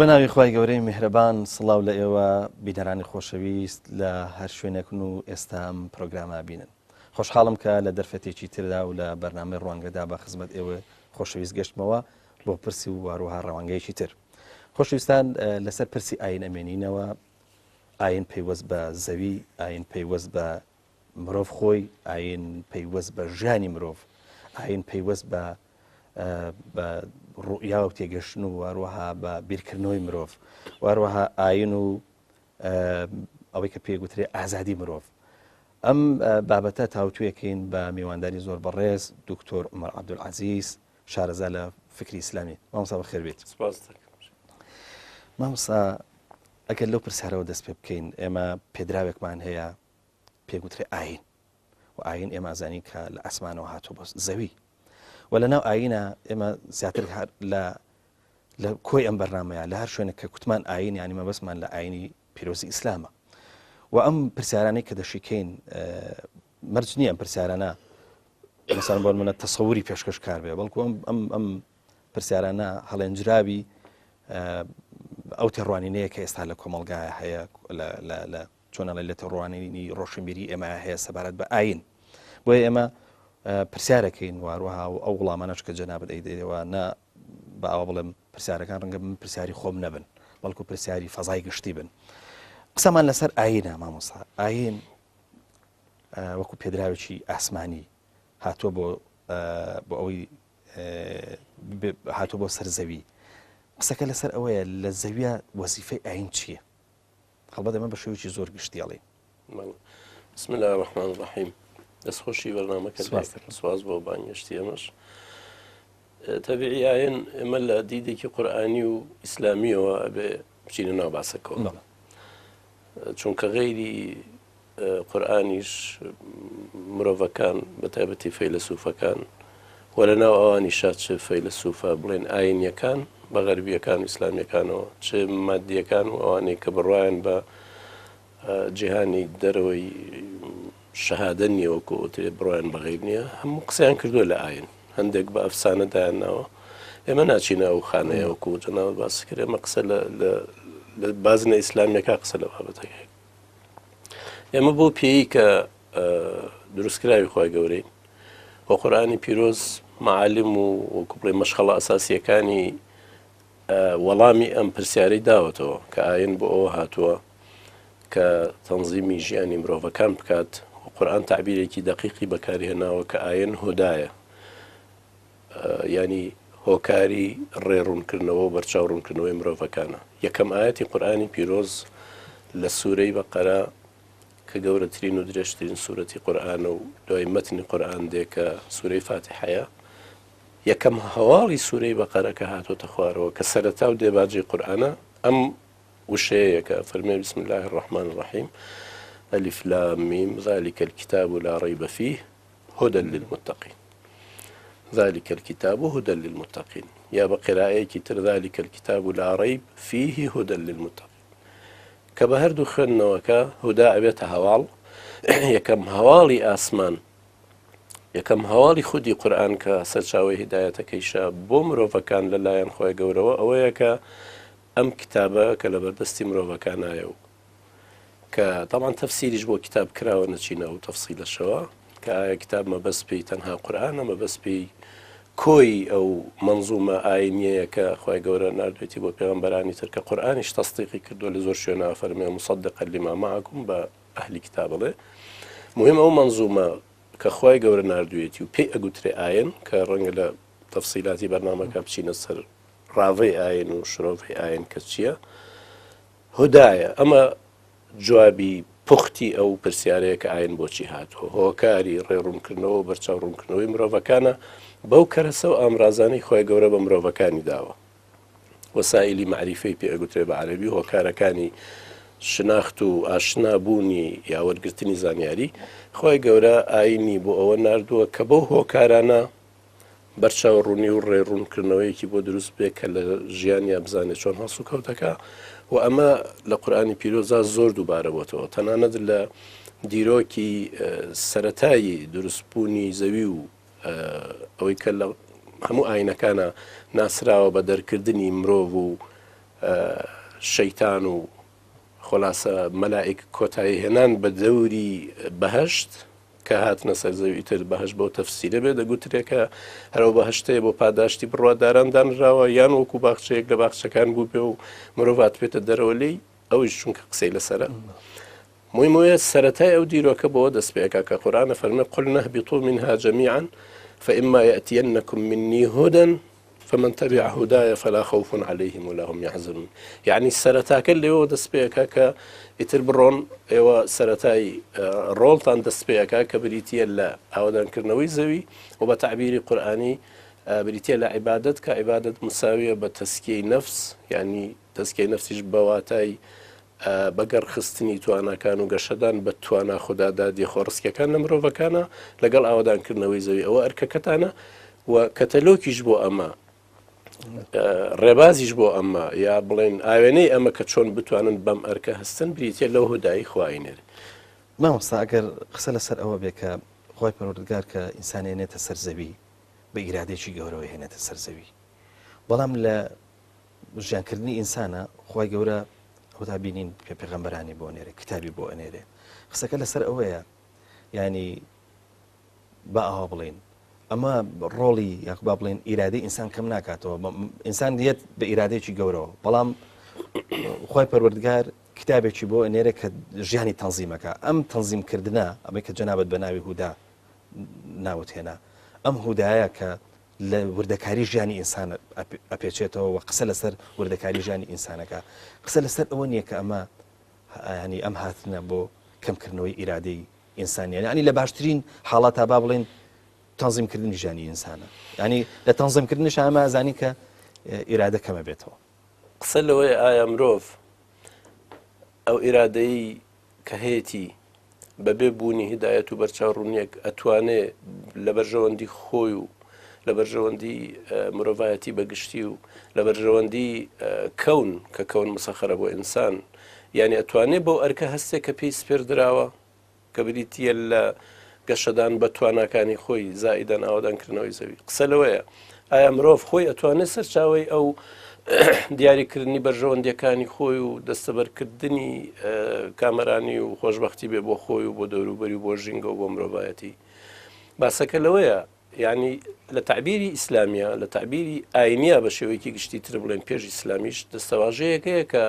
بە ناوی خوای گەورەی میهرەبان سڵاو لە ئێوە بینەرانی خۆشەویست لە هەر شوێنێکن و ئێستا ئەم پرۆگرامە بینن. خۆشحاڵم کە لە دەرفەتێکی تردا و لە بەرنامەی ڕوانگەدا بە خزمەت ئێوە خۆشەویست گەشتمەوە بۆ پرسی و واروها ڕەوانگەیەکی تر. خۆشەویستان لەسەر پرسی ئاین ئەمێنینەوە ئاین پەیوەست بە زەوی ئاین پەیوەست بە مرۆڤ خۆی ئاین پەیوەست بە ژیانی مرۆڤ ئاین پەیوەست بە بە ڕوئیا و تێگەشتن و هەروەها بە بیرکردنەوەی مرۆڤ و هەروەها ئاین و ئەوەی کە پێگوترێ ئازادی مرۆڤ ئەم بابەتە تاوتوێکەین بە میوانداری زۆر بەڕێز دکتۆر عمر عبدالعزیز شارەزا لە فکری ئیسلامی مامۆستا بەخێر بێت مامۆستا ئەگەر لەو پرسیارەوە دەست پێ بکەین ئێمە پێدراوێکمان هەیە پێگوترێ ئاین و ئاین ئێمە ئەزانین کە لە ئاسمانەوە هاتوو بۆ زەوی و لە ناو ئاینە ئێمە زیاتر لە لە کۆی ئەم بەرنمەیە لە هەر شوێنێک کە کوتمان ئاین ینی مەبەستمان لە ئاینی پیرۆزی ئیسلامە و ئەم پرسیارانەی کە دەشیکەین مەرج نییە ئەم پرسیارانە مەسەن بۆ منە تەسەوری پێشکەش کار بێ بەڵکو ئەم ئەم ئەم پرسیارانە هەڵێنجراوی ئەو تێڕوانینەیە کە ئێستا لە کۆمەلگایە هەیە لە چۆن ئەڵێ لە تێڕوانینی ڕۆشنبیری ئێمە هەیە سەبارەت بە ئاین بۆیە ئێمە پرسیارەکەین واروەها و ئەو وڵامانەش کە جەنابەت ئەیدەیەوە نە بە ئاوا بڵێم پرسیارەکان ڕەنگە من پرسیاری خۆم نەبن بەڵکو پرسیاری فەزای گشتی بن قسەمان لەسەر ئاینە مامۆستا ئاین وەکو پێدراوێکی ئاسمانی هاتووە بۆ بۆ ئەوەی هاتوو بۆ سەر زەوی قسەکە لەسەر ئەوەیە لە زەویە وەزیفەی ئاین چییە؟ هەڵبەت ئەمە بە شێوەیەکی زۆر گشتی ئەڵێین. بەڵێ. بسم اللە الرحمن الرحیم. دەستخۆشی بەرنامەکە سپاس دەکەم. سپاس بۆ بانگێشتی ئێمەش. تەبیعی ئاین ئێمە لە دیدێکی قورئانی و ئیسلامیەوە ئەبێ بچینە ناو باسەکەوە. بەڵێ. چونکە غەیری قورئانیش مرۆڤەکان بە تایبەتی فەیلەسوفەکان و لە ناو ئەوانیشا چ فەیلەسوفە بڵێن ئاینیەکان بە غەربیەکان و ئیسلامیەکانەوە چ مادیەکان و ئەوانەی کە بڕوایان بە جیهانی دەرەوەی شەهادە نییە وەکو ئۆترێ بڕوایان بە غەیب نییە هەموو قسەیان کردووە لە ئاین هەندێک بە ئەفسانە دایان ناوە ئێمە ناچینە ئەو خانەیە وەکو جەنابت باس کرد ئێمە قسە لە بازنە ئیسلامیەکە قسە لە بابەتەکە ئێمە بۆ پێی کە دروستکراوی خوای گەورەین و قورئانی پیرۆز معالم و وەکو بڵێ مەشخەڵە ئەساسیەکانی وەڵامی ئەم پرسیارەی داوەتەوە کە ئاین بۆ ئەوە هاتووە کە تەنزیمی ژیانی مرۆڤەکان بکات و قورئان تعبیرێکی دەقیقی بەکارهێناوە کە ئاین هودایە یانی هۆکاری ڕێ ڕوونکردنەوە و بەرچاو ڕوونکردنەوەی مرۆڤەکانە. یەکەم ئایەتی قورئانی پیرۆز لە سورەی بەقەرە کە گەورەترین و درێژترین سورەتی قورئانە و دوای مەتنی قورئان دێ کە سورەی فاتیحەیە، یەکەم هەواڵی سورەی بەقەرە کە هاتۆتە خوارەوە کە سەرەتا و دێباجەی قورئانە ئەم وشەیەیە کە ئەفەرموێ بسم اللە الرحمن الرحیم الف لام میم ذلک الکتاب لا ریب فیه هدى للمتقین ذلک الکتاب هدى للمتقین یا بە قرائەیەکی تر ذلک الکتاب لا ریب فیه هدى للمتقین کە بە هەردوو خوێندنەوەکە هودا ئەبێتە هەواڵ یەکەم هەواڵی ئاسمان یەکەم هەواڵی خودی قورآن کە سەرچاوەی هیدایەتەکەیشە بۆ مرۆڤەکان لەلایەن خۆی گەورەوە ئەوەیە کە ئەم کتابە کە لە بەردەستی مرۆڤەکانایە و کە تەبعەن تەفسیریش بۆ کتاب کراوە نەچینە ئەو تەفسیلەشەوە کە ئایا کتاب مەبەست پێی تەنها قورئانە مەبەست پێی کۆی ئەو مەنزومە ئاینیەیە کە خوای گەورە ناردوێتی بۆ پێغەمبەرانی تر کە قورئانیش تەسدیقی کردووە لە زۆر شوێنە فەرمێ مصدقا لما معكم بە ئەهلی کتاب ئەڵێ مهم ئەو مەنزومە کە خوای گەورە ناردوێتی و پێی ئەگوترێ ئاین کە ڕەنگە لە تەفسیلاتی بەرنامەکە بچینە سەر ڕاڤەی ئاین و شرۆڤەی ئاین کە چییە هودایە، ئەمە جوابی پوختی ئەو پرسیارەیە کە ئاین بۆچی هاتووە، هۆکاری ڕێ ڕوونکردنەوە و بەرچاو ڕوونکردنەوەی مرۆڤەکانە بەو کەرەسە و ئامرازانەی خوای گەورە بە مرۆڤەکانی داوە. وەسائیلی مەعریفەی پێ ئەگوترێ بە عەرەبی، هۆکارەکانی شناخت و ئاشنا بوونی یا وەرگرتنی زانیاری، خوای گەورە ئاینی بۆ ئەوە ناردووە کە بەو هۆکارانە بەرچاو ڕوونی و ڕێ ڕوونکردنەوەیەکی بۆ دروست بێ کە لە ژیانیا بزانێت چۆن هەڵسوکەوت دەکا و ئەمە لە قورئانی پیرۆزا زۆر دووبارە بۆتەوە تەنانەت لە دیرۆکی سەتایی دروستبوونی زەوی و ئەوەی کە لە هەموو ئاینەکانە ناسراوە بە دەرکردنی مرۆڤ و شەیتان و خولاسە مەلائیک کۆتایی هێنان بە دەوری بەهەشت کە هاتنە سەر زەوی ئیتر بەهەشت بەو تەفسیرە بێ دەگوترێ کە هەر ئەو بەهەشتەیە بۆ پاداشتی بڕواداران دانراوە یان وەکو باخچەیەک لە باخچەکان بووبێ و مرۆڤ هاتبێتە دەرەوە لێی ئەویش چونکە قسەی لەسەرە مویمۆیە سەرەتای ئەو دیرۆکە بەوە دەست پێ ئەکا کە قورئان ئەفەرمێ قل نهبطوا منها جميعا فإما يأتينكم مني هدى فمن تبع هداي فلا خوف عليهم ولا هم يحزنون یعنی سەرەتاکە لێوە دەست پێ ئەکا کە ئیتر بڕۆن ئێوە سەرەتای ڕۆڵتان دەست پێ ئەکا کە بریتییە لە ئاوەدانکردنەوەی زەوی و بە تەعبیری قورئانی بریتییە لە عیبادەت کە عیبادەت مساویە بە تەسکیەی نەفس یعنی تەزکیەی نەفسیش بە واتای بەگەڕخستنی تواناکان و گەشەدان بە توانا خودادادیە خۆڕسکیەکان لە مرۆڤەکانە لەگەڵ ئاوەدانکردنەوەی زەوی ئەوە ئەرکەکەتانە و کەتەلۆکیش بۆ ئەمە ڕێبازیش بۆ ئەمە یا بڵێن ئاوێنەی ئەمە کە چۆن بتوانن بەم ئەرکە هەستن بریتە لەو هودایی خوای نێرێ. مامۆستا ئەگەر قسە لەسەر ئەوە بێ کە خوای پەروەردگار کە ئینسان هێنێتە سەر زەوی بە ئیرادەیەکی گەورەوە هێنێتە سەر زەوی بەڵام لە ژیانکردنی ئینسانە خوای گەورە ئەوتا بینین پێ پێغەمبەرانی بۆ نێرێ کتابی بۆ ئەنێرێ قسەکە لەسەر ئەوەیە ینی با ئاوا بڵین ئەمە ڕۆڵی یاک با بڵێن ئیرادەی ئینسان کەم ناکاتەوە ئینسان دێت بە ئیرادەیەکی گەورەوە بەڵام خی پەروەردگار کتابێکی بۆ نێرە کە ژیانی تەنزیمەکە ئەم تەنزیمکردە ئەمەی کە جەنابەت بە ناوی هودا ناوت هێنا ئەم هودایە کە لە وردەکاری ژیانی ئینسان ئەپێچێتەوە و قسە لەسەر وردەکاری ژیانی ئینسانەکە قسە لەسەر ئەوە نییە کە ئەمە ینی ئەم هاتنە بۆ کەمکردنەوەی ئیرادەی ئینسانیان ینی لە باشترین حاڵەتا با بڵێن تەنزیمکردنی ژیانی ئینسانە ینی لە تەنزیمکردنیش ئەمە ئەزانی کە ئیرادە کەمە بێتەوە. قسە لەوەیە ئایا مرۆڤ ئەو ئیرادەی کە هەیەتی بەبێ بوونی هیدایەت و بەرچاوڕوونیەک ئەتوانێ لە بەرژەوەندی خۆی و لە بەرژەوەندی مرۆڤایەتی بە گشتی و لە بەرژەوەندی کەون کە کەون مسەخەرە بۆ ئینسان یعنی ئەتوانێ بەو ئەرکە هەستێک کە پێی سپێردراوە کە بریتییە لە گەشەدان بە تواناکانی خۆی زائیدەن ئاوەدانکردنەوەی زەوی. قسە لەوەیە ئایا مرۆڤ خۆی ئەتوانێت سەرچاوەی ئەو دیاریکردنی بەرژەوەندیەکانی خۆی و دەستەبەرکردنی کامەرانی و خۆشببختی بێ بۆ خۆی و بۆ دەوروبەری و بۆ ژینگە و بۆ مرۆڤایەتی. باسەکە لەوەیە یعنی لە تعبیری ئیسلامیە لە تعبیری ئاینیە بە شێوەیەکی گشتی تر بڵێن پێش ئیسلامیش دەستەواژەیەکەیە کە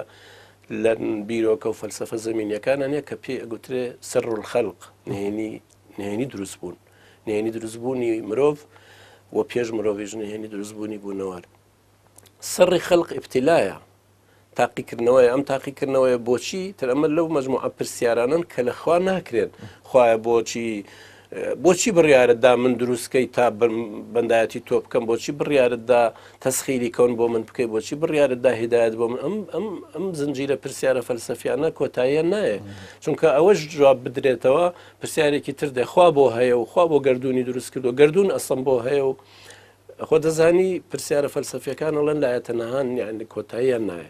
لە بیرۆکە و فەلسەفە زەمینیەکانە نیە کە پێی ئەگوترێ سر الخلق نهێنی نهێنی دروست بوون نهێنی دروستبوونی مرۆڤ و پێش مرۆڤیش نهێنی دروستبوونی بوونەوەر سڕی خەلق ئیبتیلایە تاقیکردنەوەی ئەم تاقیکردنەوەی بۆچی تر ئەمە لەو مجموعە پرسیارانن کە لە خوا ناکرێن خوایە بۆچی بۆچی بڕیارت دا من دروستکەی تا بەندایەتی تۆ بکەم بۆچی بڕیارت دا تەسخیری کەون بۆ من بکەی بۆچی بڕیارت دا هیدایەت بۆ من ئەم ئەم ئەم زنجیرە پرسیارە فەلسەفیانە کۆتاییان نایە چونکە ئەوەش جواب بدرێتەوە پرسیارێکی تر دێ خوا بۆ هەیە و خوا بۆ گردردونی دروست کردو گردون ئەسڵم بۆ هەیە و خۆ دەزانی پرسیارە فەلسەفیەکان ئەڵێن لایەتەنەهان یعنی کۆتاییان نایە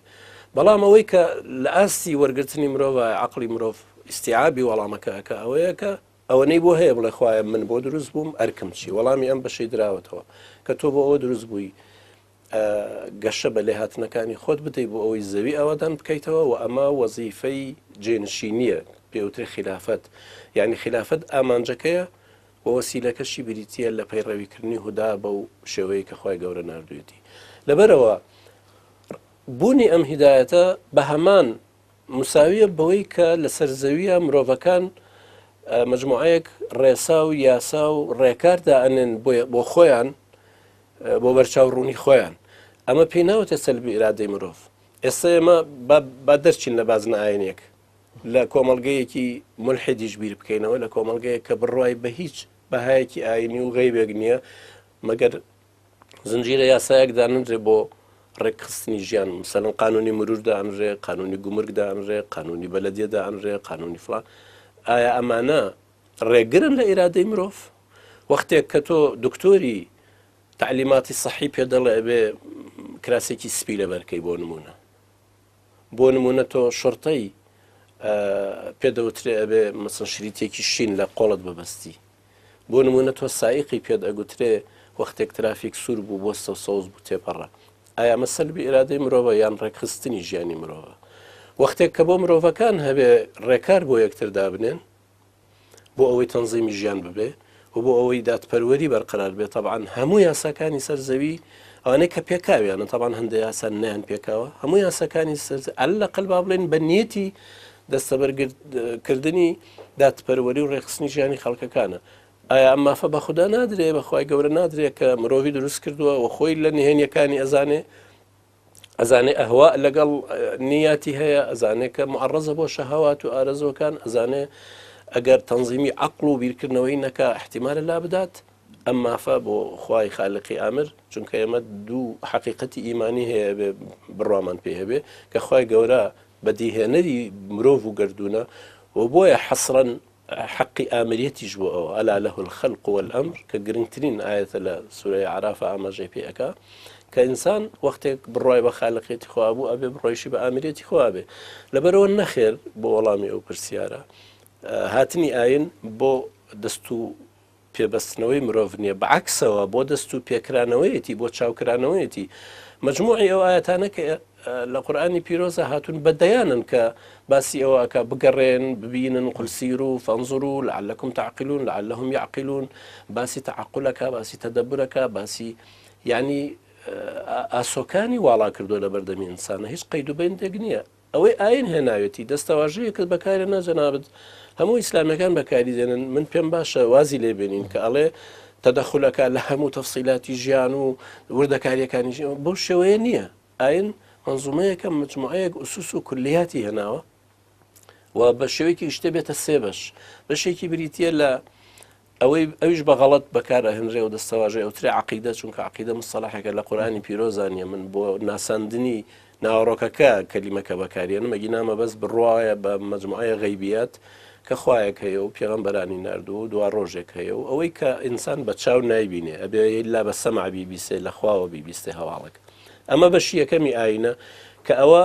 بەڵام ئەوەی کە لە ئاستی وەرگرتنی مرۆڤ عقلی مرۆڤ ئیستیعابی وەڵامەکە ئەکا ئەوەیە کە ئەوەنەی بۆ هەیە بڵێ خوایە من بۆ دروست بووم ئەرکم چی وەڵامی ئەم بەشەی دراوەتەوە کە تۆ بۆ ئەوە دروست بووی گەشە بە لێهاتنەکانی خۆت بدەیت بۆ ئەوەی زەوی ئاوادان بکەیتەوە و ئەمە وەزیفەی جێنشینیە پێوترێ خلافەت یعنی خلافەت ئامانجەکەیە و وەسیلەکەشی بریتیە لە پەیڕەویکردنی هودا بەو شێوەیە کە خوای گەورە ناردوێتی لەبەرەوە بوونی ئەم هیدایەتە بە هەمان مساویە بەوەی کە لەسەر زەویە مرۆڤەکان مجموعەیەک ڕێسا و یاسا و ڕێکار دائەنێن بۆ خۆیان بۆ بەرچاو ڕوونی خۆیان ئەمە پێی ناوتە سەلبی ئیرادەی مرۆڤ ئێستا ئێمە با دەرچین لە بازنە ئاینێک لە کۆمەڵگەیەکی مولحیدیش بیر بکەینەوە لە کۆمەڵگەیەک کە بڕوای بە هیچ بەهایەکی ئاینی و غەیبێک نییە مەگەر زنجیرە یاسایەک دانرێ بۆ ڕێکخستنی ژیان مثلەن قانونی مرور دانرێ قانونی گومرگ دانرێ قانونی بەلەدیە دانرێ قانونی فلان ئایا ئەمانە ڕێگرن لە ئیرادەی مرۆڤ وەختێک کە تۆ دکتۆری تعلیماتی سەحی پێ دەڵێ ئەبێ کراسێکی سپی لەبەرکەی بۆ نمونە بۆ نمونە تۆ شڕتەی پێ دەوترێ ئەبێ مەسەن شریتێکی شین لە قۆڵت ببەستی بۆ نمونە تۆ سائیقی پێت ئەگوترێ وەختێک ترافیک سوور بوو بۆستە و سەوز بوو تێپەڕە. ئایا ئەمە سەلبی ئیرادەی مرۆڤە یان ڕێکخستنی ژیانی مرۆڤە؟ وەختێک کە بۆ مرۆڤەکان هەبێ ڕێکار بۆ یەکتر دابنێن بۆ ئەوەی تەنزیمی ژیان ببێ و بۆ ئەوەی دادپەروەری بەرقەرار بێ، تەبعەن هەموو یاساکانی سەر زەوی ئەوانەی کە پێکاویانە، تەبعەن هەندێ یاسا نەیان پێکاوە، هەموو یاساکانی سەر عەلە الأقل با بڵێین بە نیەتی دەستەبەرکردنی دادپەروەری و ڕێکخستنی ژیانی خەڵکەکانە. ئایا ئەم مافە بە خودا نادرێ، بە خوای گەورە نادرێ کە مرۆڤی دروست کردووە و خۆی لە نهێنیەکانی ئەزانێ، ئەزانێ ئەهوا لەگەڵ نیاتی هەیە، ئەزانێ کە معڕزە بۆ شەهەوات و ئارەزوەکان، ئەزانێ ئەگەر تەنزیمی عەقڵ و بیرکردنەوەی نەکا احتیمالە لابدات. ئەم مافە بۆ خوای خالقی ئامر، چونکە ئێمە دوو حەقیقەتی ئیمانی هەیە ئەبێ بڕوامان پێ هەبێ کە خوای گەورە بەدیهێنەری مرۆڤ و گەردوونە و بۆیە حەسرەن حەقی ئامریەتیش بۆ ئەوە، الا له الخلق والامر، کە گرنگترین ئایەتە لە سورەی ئەعرافا ئاماژەی پێ ئەکا کە ئینسان وەختێک بڕوای بە خالقیەتی خوا بوو ئەبێ بڕوایشی بە ئامریەتی خوا بێ. لەبەرئەوە نەخێر بۆ وەڵامی ئەو پرسیارە هاتنی ئاین بۆ دەست و پێبەستنەوەی مرۆڤ نیە، بە عەکسەوە بۆ دەست و پێکرانەوەیەتی، بۆ چاوکرانەوەیەتی. مەجموعی ئەو ئایەتانە کە لە قورئانی پیرۆزا هاتوون بە دەیانن کە باسی ئەوە ئەکا بگەڕێن، ببینن، قل سیروا فانظروا لعلکم تعقلون لعلهم یعقلون، باسی تەعەقول ئەکا، باسی تەدەبور ئەکا، باسی یانی ئاسۆکانی واڵا کردووە لە بەردەمی ئینسانە، هیچ قەید و بەندێک نییە. ئەوەی ئاین هێناوێتی دەستەواژەیەکت بەکارهێنا جەنابت هەموو ئیسلامیەکان بەکاری دێنن من پێم باشە وازی لێ بێنین کە ئەڵێ تەدەخول ئەکا لە هەموو تەفسیلاتی ژیان و وردەکاریەکانی ژیان بەو شێوەیە نییە ئاین منزومەیەکە مجموعەیەک ئوسوس و کولیاتی هێناوە و بە شێوەیەکی شتێ بێتە سێ بەش بەشێکی بریتە لە ئەوەی ئەویش بە غەڵەت بەکار ئەهێنرێ و دەستەواژەی ئەوترێ عەقیدە چونکە عەقیدە مستەڵەحێکە لە قورئانی پیرۆزا نیە من بۆ ناساندنی ناوەڕۆکەکە کەلیمەکە بەکاریێنم ئەگینا مەبەست بڕوایە بە مەجموعەیە غەیبیات کە خوایەک هەیە و پێغەمبەرانی ناردووە و دوا ڕۆژێک هەیە و ئەوەی کە ئینسان بە چاو نایبینێ ئەبێ ئیلا بە سەمع بیبیسێ لە خواوە بیبیستێ هەواڵەکە ئەمە بەشی یەکەمی ئاینە کە ئەوە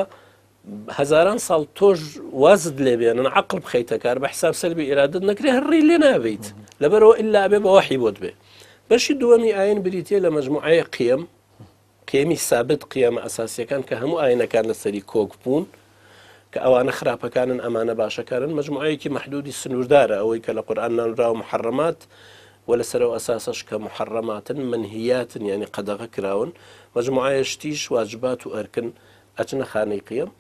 هەزاران ساڵ تۆش وازت لێ بێنن عەقڵ بخەیتە کار بە حساب سەلبی ئیرادەت نەکرێ هەر ڕێی لێ نابیت لەبەرەوە ئللا ئەبێ بە وەحی بۆت بێ بەشی دووەمی ئاین بریتە لە مەجموعەیە قیەم قیەمی سابت قیەمە ئەساسیەکان کە هەموو ئاینەکان لەسەری کۆک بوون کە ئەوانە خراپەکانن ئەمانە باشەکانن مەجموعەیەکی مەحدودی سنووردارە ئەوەی کە لە قورئان ناونراوە محرمات و لەسەر ئەو ئەساسەش کە محرماتن منهیاتن یعنی قەدەغە کراون مەجموعەیە شتیش واجبات و ئەرکن ئەچنە خانەی قیەم.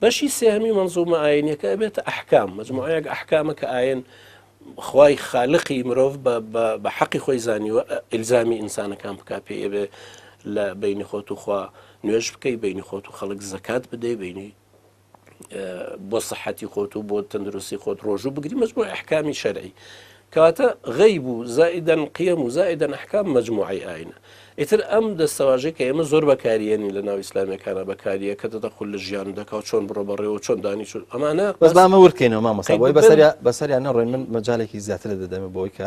بەشی سێهەمی مەنزومە ئاینیەکە ئەبێتە ئەحکام، مەجموعەیەک ئەحکامە کە ئاین خوای خالقی مرۆڤ بە حەقی خۆی زانیوە ئیلزامی ئینسانەکان بکا پێی ئەبێ لە بینی خۆت و خوا نوێژ بکەی بینی خۆت و خەڵک زەکات بدەی بینی بۆ سەحەتی خۆت و بۆ تەندروستی خۆت ڕۆژوو بگری مەجموعی ئەحکامی شەرعی کەواتە غەیب و زائیدەن قیەم و زائیدەن ئەحکام مەجموعەی ئاینە ئیتر ئەم دەستەواژەی کە ئێمە زۆر بەکاریێنین لە ناو ئیسلامیەکانە بەکاریە کە تەدەخول لە ژیان دەکا و چۆن بڕۆ بەڕێوە چۆن دانی چۆن ئەمانە بەس با ئەمە ورد کەینەوە مامۆستا بۆی بەسەریا بەسەریا نەڕۆین من مەجالێکی زیاتر دەدەمێ بۆی کە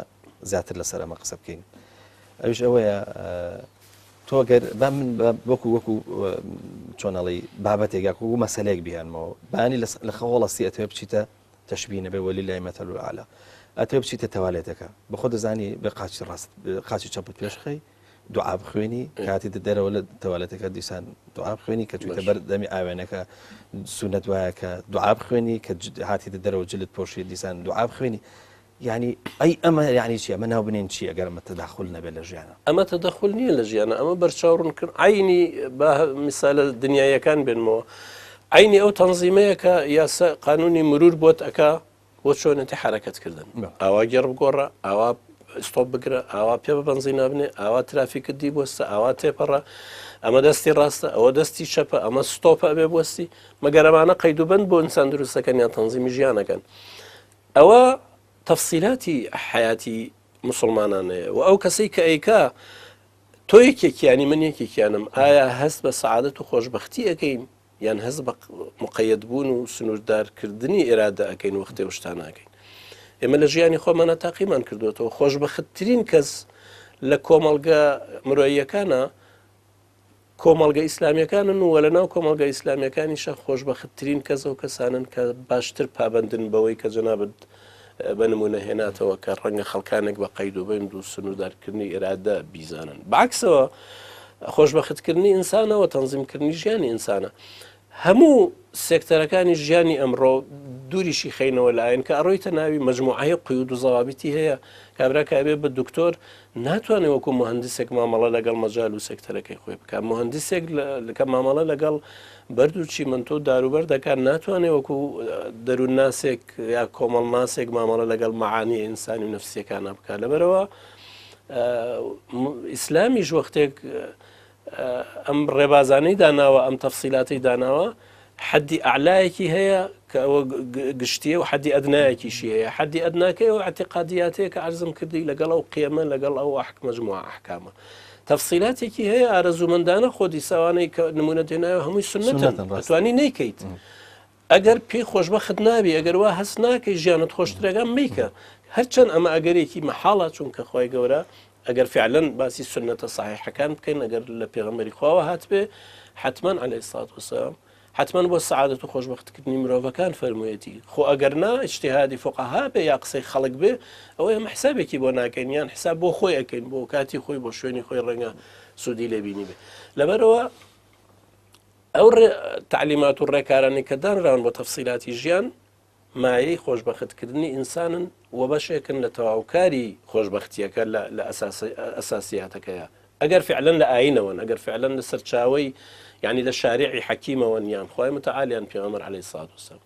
زیاتر لەسەر ئەمە قسە بکەین ئەویش ئەوەیە تۆ گەر با من وەکو وەکو چۆنەڵی بابەتێک یاکو مەسلەیەک بیانمەوە بانی لە خەوەڵەستی ئەتەوێ بچیتە تەشبیه نەبێ ولله مثل الاعلى ئەتەوێ بچیتە تەوالێتەکە بەخۆ دەزانی بە قاچی ڕاست قاچی چەپت پێش خەی دوعا بخوێنی کاتی دەرەوە لە تەوالێتەکە دیسان دوعا بخوێنی کە چوویتە بەر دەمی ئاوێنەکە سونەت وایە کە دوعا بخوێنی کە هاتیتە دەرەوە جلت پۆشی دیسان دوعا بخوێنی یعنی ئەی ئەمە یعنی چی ئەمە ناو بنێن چی ئەگەر ئەمە تەداخل نەبێت لە ژیانە ئەمە تەدەخل نییە لە ژیانە ئەمە بەرچاو ڕوونکرد عینی بە میسالە دنیایەکان بێنمەوە عەینی ئەو تەنزیمەیە کە یاسا قانونی مرور بۆت ئەکا بۆ چۆنێتی حەرەکەت کردن ئاوا گێڕ بگۆڕە ئاوا stop بگرە ئاوا پێ بە بەنزینا بنێ ئاوا ترافیکت دی بوەستە ئاوا تێپەڕە ئەمە دەستی ڕاستە ئەوە دەستی چەپە ئەمە stop ە ئەبێ بوەستی مەگەر ئەمانە قەید و بەند بۆ ئینسان دروستەکەن یان تەنزیمی ژیانەکەن ئەوە تەفسیلاتی حەیاتی مسلمانانەیە و ئەو کەسەی کە ئەیکا تۆ یەکێکیانی من یەکێکیانم ئایا هەست بە سەعادەت و خۆشبەختی ئەکەین یان هەست بە مقەیەد بوون و سنووردارکردنی ئێرادە ئەکەین وەختێ ئەو شتانە ئەکەین ئێمە لە ژیانی خۆمانە تاقیمان کردوێتەوە خۆشبەختترین کەس لە کۆمەڵگە مرۆییەکانە کۆمەڵگە ئیسلامیەکانن و لە ناو کۆمەڵگە ئیسلامیەکانیشە خۆشبەختترین کەس ئەو کەسانن کە باشتر پابەندن بەوەی کە جەنابت بە نمونە هێناتەوە کە ڕەنگە خەڵکانێک بە قەید و بەند و سنووردارکردنی ئیرادە بیزانن. بەعەکسەوە خۆشبەختکردنی ئینسانە و تەنزیمکردنی ژیانی ئینسانە. هەموو سێکتەرەکانی ژیانی ئەمڕۆ دووریشی خەینەوە لە ئاین کە ئەڕۆیتە ناوی مەجموعەی قیود و زەوابیتی هەیە کابرا کە ئەبێ بە دکتۆر ناتوانێت وەکو مهندسێک مامەڵە لەگەڵ مەجال و سێکتەرەکەی خۆی بکات مهندسێک کە مامەڵە لەگەڵ بەرد و چیمەنتۆ و داروبەر دەکات ناتوانێت وەکو دەروونناسێک یا کۆمەڵناسێک مامەڵە لەگەڵ مەعانی ئینسانی و نەفسیەکانە بکات لەبەرەوە ئیسلامیش وەختێک ئەم ڕێبازانەی داناوە ئەم تەفسیلاتەی داناوە حەدی ئەعلایەکی هەیە کە ئەوە گشتیە و حەدی ئەدنایەکیشی هەیە حەدی ئەدناکەی ئەو اعتقادیاتەیە کە عەرزم کردی لەگەڵ ئەو قیەمە لەگەڵ ئەو ئەحک مەجموعە ئەحکامە تەفسیلاتێکی هەیە ئارەزوومەندانە خۆ دیساوانەی کە نمونە دێنایەوە هەمووی سوننەتن ئەتوانی نەیکەیت ئەگەر پێی خۆشبەخت نابی ئەگەر وا هەست ناکەی ژیانت خۆشترەکە میکە هەرچەند ئەمە ئەگەرێکی مەحاڵە چونکە خۆی گەورە ئەگەر فعلەن باسی سوننەتە سەحیحەکان بکەین ئەگەر لە پێغەمبەری خواوە هاتبێ حتمما علیه الصلاة والسلام حتمما بۆ سەعادەت و خۆشبەختکردنی مرۆڤەکان فەرموویەتی خۆ ئەگەر نا اجتهادی فقها بێ یا قسەی خەڵک بێ ئەوە ئێمە حسابێکی بۆ ناکەین یان حساب بۆ خۆی ئەەکەین بۆ کاتی خۆی بۆ شوێنی خۆی ڕەنگە سوودی لێبینی بێ لەبەرەوە ئەو تعلیمات و ڕێکارانی کە دانراون بۆ تەفسیلاتی ژیان مایەی خۆشبەختکردنی ئینسانن و بەشێکن لە تەواوکاری خۆشبەختییەکە لە ئەساسیاتەکەیە ئەگەر فعلەن لە ئاینەوەن ئەگەر فعلەن لە سەرچاوەی یعنی لە شارعی حەکیمەوەن یان خوای متعال یان پێغەمبەر عەلەیهی سڵات وسلام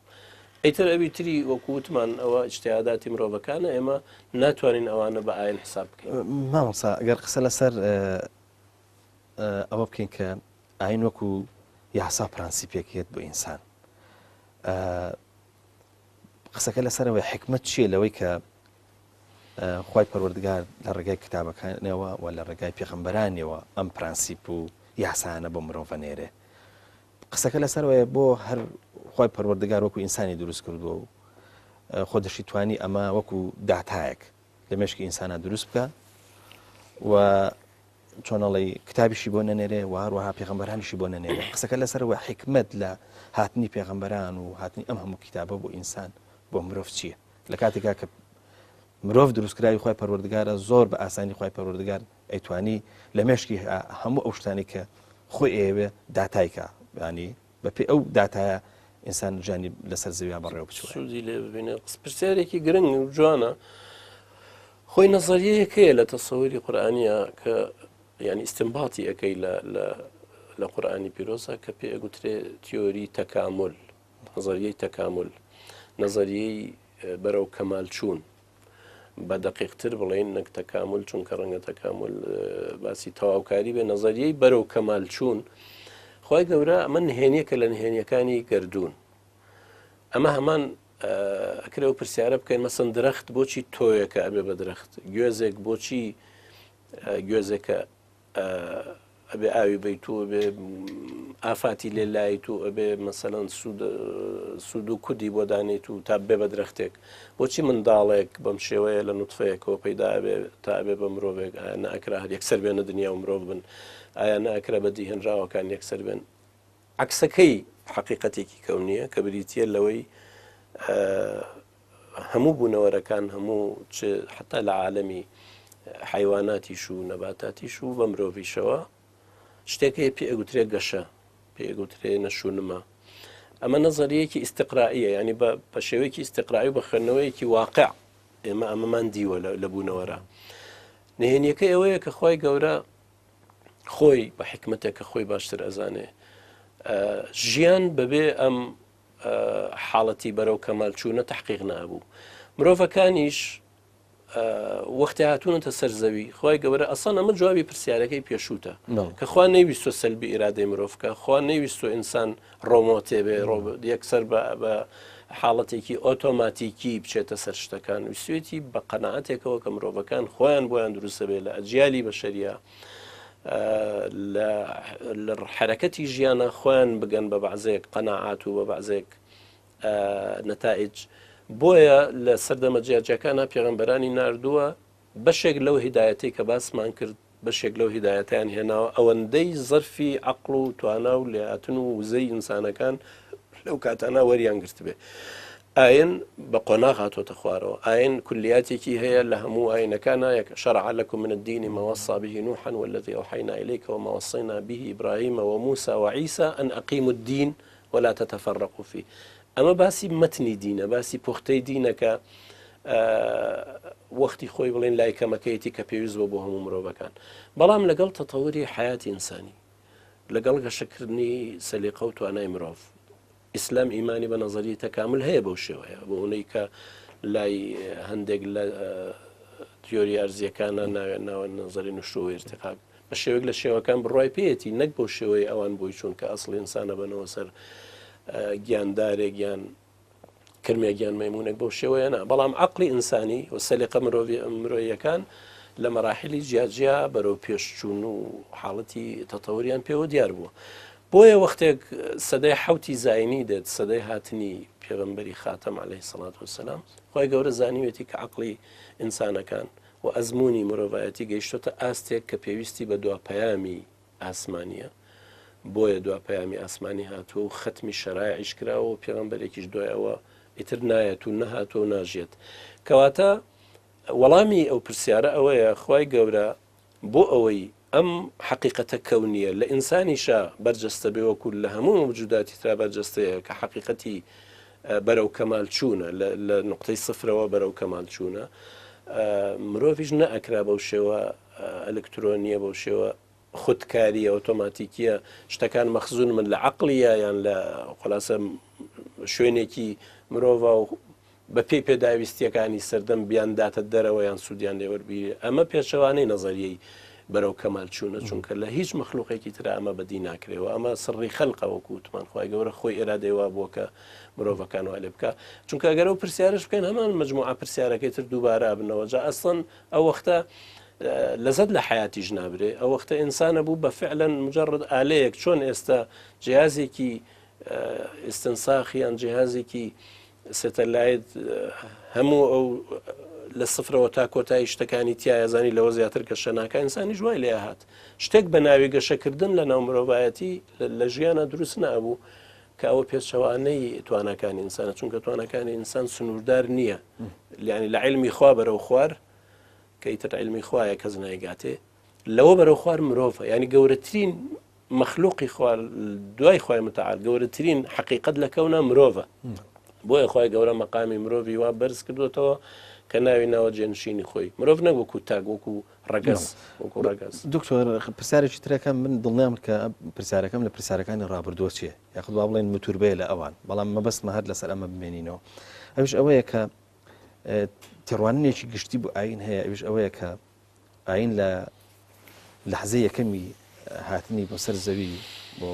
ئیتر ئەوی تری وەکو وتمان ئەوە ئیجتیهاداتی مرۆڤەکانە ئێمە ناتوانین ئەوانە بە ئاین حساب بکەین. مامۆستا ئەگەر قسە لەسەر ئەوە بکەین کە ئاین وەکو یاسا پرەنسیپێک هێت بۆ ئینسان قسەکە لەسەرەوەی حکمت چییە لەوەی کە خی پەروەردگار لە ڕێگای کتابەکانەوە و لە ڕێگای پێغەمبەرانیەوە ئەم پرەنسیپ و یاسانە بۆ مرۆڤە نێرێ قسەکە لەسەرەوەی بۆ هەر خی پەروەردگار وەکو ئینسانی دروست کردووە و خۆ دەشی توانی ئەمە وەکو داتایەک لە مێشکی ئینسانە دروست بکە و چۆن ئەڵێی کتابیشی بۆ نەنێرێ و هەروەها پێغەمبەرانیشی بۆ نەنێرێ قسەکە لەسەرەوە حیکمەت لە هاتنی پێغەمبەران و هاتنی ئەم هەموو کتابە بۆ ئینسان بۆ مرۆڤ چییە لە کاتێکا کە مرۆڤ دروستکراوی خوای پەروەردگارە زۆر بە ئاسانی خوای پەروەردگار ئەیتوانی لە مێشکی هەموو ئەو شتانی کە خۆی ئەیەوێ داتایکە ینی بەپێ ئەو داتایە ئینسان ژیانی لەسەر زەویا بەڕێوە بچووە. سوودی لێ ببینێت پرسیارێکی گرنگ و جوانە خۆی نەزەریەیەک هەیە لە تەسەوری قورئانیە کە یعنی ئیستنباتی ئەەکەی لە لە لە قورئانی پیرۆزە کە پێ ئەگوترێ تیۆری تەکامل نەزەریەی تەکامل نەزەریەی بەرەو کەمال چوون بە دەقیقتر بڵێین نەک تەکامل چونکە ڕەنگە تەکامل باسی تەواوکاری بێ نەزەریەی بەرەو کەمال چوون خی گەورە ئەمە نهێنیەکە لە نهێنیەکانی گردون ئەمە هەمان ئەکرێ ئەو پرسیارە بکەین مەسەن درەخت بۆچی تۆیەکە ئەبێ بە درەخت گوێزێک بۆچی گوێزێکە ئەبێ ئاوی بیت و ئەبێ ئافاتی لێ لایت و ئەبێ مەسەەن سوود و کودی بۆ دانیت و تا بێ بە درەختێک بۆچی منداڵێک بەم شێوەیە لە نوتفەیەکەوە پەیدا ئەبێ تا ئەبێ بە مرۆڤێک ئایا ناکرا هەر یەکسەر بێنە دنیا و مرۆڤ بن ئایا ناکرا بە دیهێنراوەکان یەکسەر بێن عەکسەکەی حەقیقەتێکی کەونییە کە بریتییە لەوەی هەموو بوونەوەرەکان هەموو چ حتا لە عالەمی حیواناتیش و نەباتاتیش و بە مرۆڤیشەوە شتێک هەیە پێ ئەگوترێ گەشە پێ ئەگوترێ نەشونما ئەمە نەزەریەکی ئیستقرائیە ینی بە شێوەیەکی ئیستقرائی و بە خوێندنەوەیەکی واقع ئێمە ئەمەمان دیوە لە بوونەوەرە نهێنیەکە ئەوەیە کە خی گەورە خۆی بە حیکمەتێک کە خۆی باشتر ئەزانێ ژیان بەبێ ئەم حاڵەتی بەرەو کەمال چوونە تحقیق نابوو مرۆڤەکانیش وەختی هاتوونەتە سەر زەوی خی گەورە ئەسان ئەمە جوابی پرسیارەکەی پێشووتە کە خوا نەیویستۆ سەلبی ئیرادەی مرۆڤکە خوا نەیویستۆ ئینسان ڕۆمۆتێ بێ یەکسەر بە حاڵەتێکی ئۆتۆماتیکی بچێتە سەر شتەکان ویستوێتی بە قەناعەتێکەوە کە مرۆڤەکان خۆیان بۆیان دروستە بێ لە ئەجیالی بەشەریە لە حرەکەتی ژیانە خۆیان بگەن بە بەعزێک قەناعات و بە بەعزێک نەتائج بۆیە لە سەردەمە جیاجیاکانە پێغەمبەرانی ناردووە بەشێک لەو هیدایەتەی کە باسمان کرد بەشێک لەو هیدایەتەیان هێناوە ئەوەندەی زەرفی عەقڵ و توانا و لێهاتن و وزەی ئینسانەکان لەو کاتانە وەریان گرتبێ. ئاین بە قۆناغ هاتۆتە خوارەوە. ئاین کولیاتێکی هەیە لە هەموو ئاینەکانا یەک، شرع لکم من الدین ما وصی به نوحا والذی اوحینا الیک وما وصینا به ابراهیم وموسی وعیسی ان اقیموا الدین ولا تتفرقوا فیه. ئەمە باسی مەتنی دینە، باسی پوختەی دینە کە وەختی خۆی بڵێن لای کەمەکەیەتی کە پێویست بووە بۆ هەموو مرۆڤەکان. بەڵام لەگەڵ تەتەوری حەیاتی ئینسانی، لەگەڵ گەشەکردنی سەلیقە و توانای مرۆڤ، ئیسلام ئیمانی بە نەزەریەی تەکامل هەیە بەو شێوەیە بۆ ئەونەی کە لای هەندێک لە تیۆری ئەرزیەکانە ناوێن ناوە نەزەری نشتووە ئیرتقاق بە شێوەیەک لە شێوەکان بڕای پێیەتی نەک بەو شێوەی ئەوان بۆی چوون کە ئەسڵ ئینسانە بەنەوە سەر گیاندارێک یان کرمێک یان مەمونێک بەو شێوەیە نا بەڵام عقلی ئینسانی و سەلیقە مرۆڤی مرۆیەکان لە مەراحلی جیاجیا بەرەو پێشچوون و حاڵەتی تەتەوریان پێوە دیار بووە بۆیە وەختێک سەدەی حەوتی زاینی دێت، سەدەی هاتنی پێغەمبەری خاتەم علیە الصلوة والسلام، خوای گەورە زانیوێتی کە عەقڵی ئینسانەکان و ئەزموونی مرۆڤایەتی گەیشتۆتە ئاستێک کە پێویستی بە دوا پەیامی ئاسمانییە، بۆیە دوا پەیامی ئاسمانی هاتووە و خەتمی شەرایعیش کراوە و پێغەمبەرێکیش دوای ئەوە ئیتر نایەت و نەهاتووە و ناژیەت. کەواتە وەڵامی ئەو پرسیارە ئەوەیە خوای گەورە بۆ ئەوەی ئەم حەقیقەتە کەونییە لە ئینسانیشا بەرجەستە بێ وەکو لە هەموو مەوجوداتی ترا بەرجەستەیە کە حەقیقەتی بەرەو کەمال چوونە لە نوقتەی سفرەوە بەرەو کەمال چوونە مرۆڤیش نەئەکرا بەو شێوە ئەلکترۆنیە بەو شێوە خودکاریە ئۆتۆماتیکیە شتەکان مەخزون من لە عقلیە یان لە خلاصە شوێنێکی مرۆڤ و بە پێی پێداویستییەکانی سەردەم بیانداتە دەرەوە یان سوودیان لێ وەربگیرێ، ئەمە پێچەوانەی نەزەریەی بەرەو کەمال چوونە، چونکە لە هیچ مەخلوقێکی ترا ئەمە بەدی ناکرێ و ئەمە سڕی خەلقە وەکو وتمان خوای گەورە خۆی ئێرادەی وا بووە کە مرۆڤەکان وا لێ بکا. چونکە ئەگەر ئەو پرسیارەش بکەین هەمان مەجموعە پرسیارەکەی تر دووبارە ئەبنەوە، جا ئەسڵەن ئەو وەختە لەزەت لە حەیاتیش نابرێ، ئەو وەختە ئینسانە بوو بە فعلەن مجرد ئالەیەک، چۆن ئێستا جیهازێکی ئیستنساخ یان جیهازێکی سەتەلایت هەموو ئەو لە سفرەوە تا کۆتایی شتەکانی تایە زانی لەوە زیاتر گەشە ناکە ئینسانیش وای لێ هات شتێک بە ناوی گەشەکردن لە ناو مرۆڤایەتی لە ژیانە دروست نابوو کە ئەوە پێچەوانەی تواناکانی ئینسانە چونکە تواناکانی ئینسان سنووردار نییە یعنی لە علمی خوا بەرەو خوار کە ئیتر علمی خوایە کەس نایگاتێ لەوە بەرەو خوار مرۆڤە ینی گەورەترین مەخلوقی خوا دوای خوای متعال گەورەترین حەقیقەت لە کەونا مرۆڤە بۆیە خوای گەورە مەقامی مرۆڤی وا بەرز کردوێتەوە کە ناوی ناوە جێنشینی خۆی مرۆڤ نەک وەکو تاک وەکو ڕەگەز وەکو ڕەگەز. دکتۆر پرسیارێکی ترەکەم من دڵنیام کە پرسیارەکەم لە پرسیارەکانی ڕابردووە چیە یاخود با بڵێن متوربەیە لە ئەوان بەڵام مەبەستمە هەر لەسەر ئەمە بمێنینەوە ئەویش ئەوەیە کە تێڕوانینێکی گشتی بۆ ئاین هەیە ئەویش ئەوەیە کە ئایین لە لەحزەی یەکەمی هاتنی بۆ سەر زەوی بۆ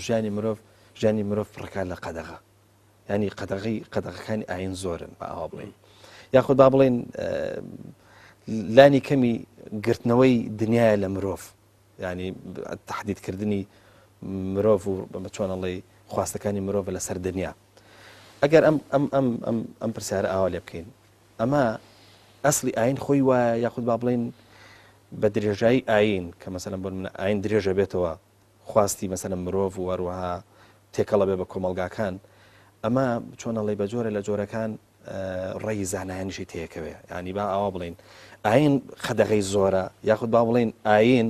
ژیانی مرۆڤ ژیانی مرۆڤ پڕەکە لە قەدەغە ینی قەدەغی قەدەغەکانی ئاین زۆرن بە ئاوا بڵین یاخود با بڵین لانی کەمی گرتنەوەی دنیاە لە مرۆڤ ینی تهدیدکردنی مرۆڤ و بە چۆنەڵی خواستەکانی مرۆڤ لەسەر دنیا ئەگەر ئەم ئەم ئەم ئەم ئەم پرسیارە ئاوا لێ بکەین ئەمە ئەسڵی ئاین خۆی وایە یاخود با بڵێین بە درێژایی ئاین کە مەسەلەن بۆ نمونە ئاین درێژە بێتەوە خواستی مەسەلەن مرۆڤ و هەروەها تێکەڵە بێ بە کۆمەڵگاکان ئەمە چۆن ئەڵێ بە جۆرە لە جۆرەکان ڕێی زانایانیشی تێکەوێ ینی با ئاوا بڵین ئاین قەدەغەی زۆرە یاخود با بڵین ئاین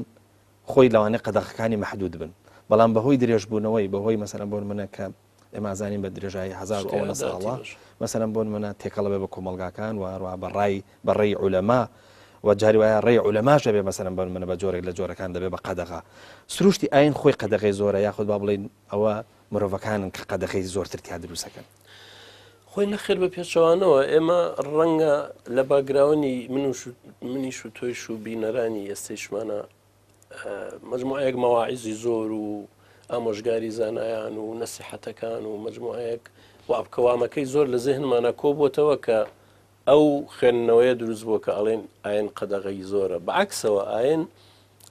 خۆی لەوانەیە قەدەغەکانی مەحدود بن بەڵام بەهۆی درێژبوونەوەی بەهۆی مەسەلەن بۆ نمونە کە ئێمە ئەزانین بە درێژایی هەزار و ئەوەنە ساڵە مەسەلەن بۆ نمونە تێکەڵە بێ بە کۆمەڵگاکان و هەروەها بە ڕای بە ڕێی عولەما و جاری وایە ڕێی عولەماش دەبێ مەسەلەن بۆ نمونە بە جۆرێک لە جۆرەکان دەبێ بە قەدەغە سروشتی ئاین خۆی قەدەغەی زۆرە یاخود با بڵێین ئەوە مرۆڤەکانن کە قەدەغەی زۆرتر تیا دروستەکەن. خۆی نەخێر بە پێچەوانەوە ئێمە ڕەنگە لە باگراونی من و منیش و تۆیش و بینەرانی ئێستەیشمانە مجموعەیەک مەواعیزی زۆر و ئامۆژگاری زانایان و نەسیحەتەکان و مجموعەیەک وابکەوامەکەی زۆر لە زێهنمانە کۆبووتەوە کە ئەو خوێندنەوەیە دروست بووە کە ئەڵێن ئاین قەدەغەی زۆرە بەعکسەوە ئاین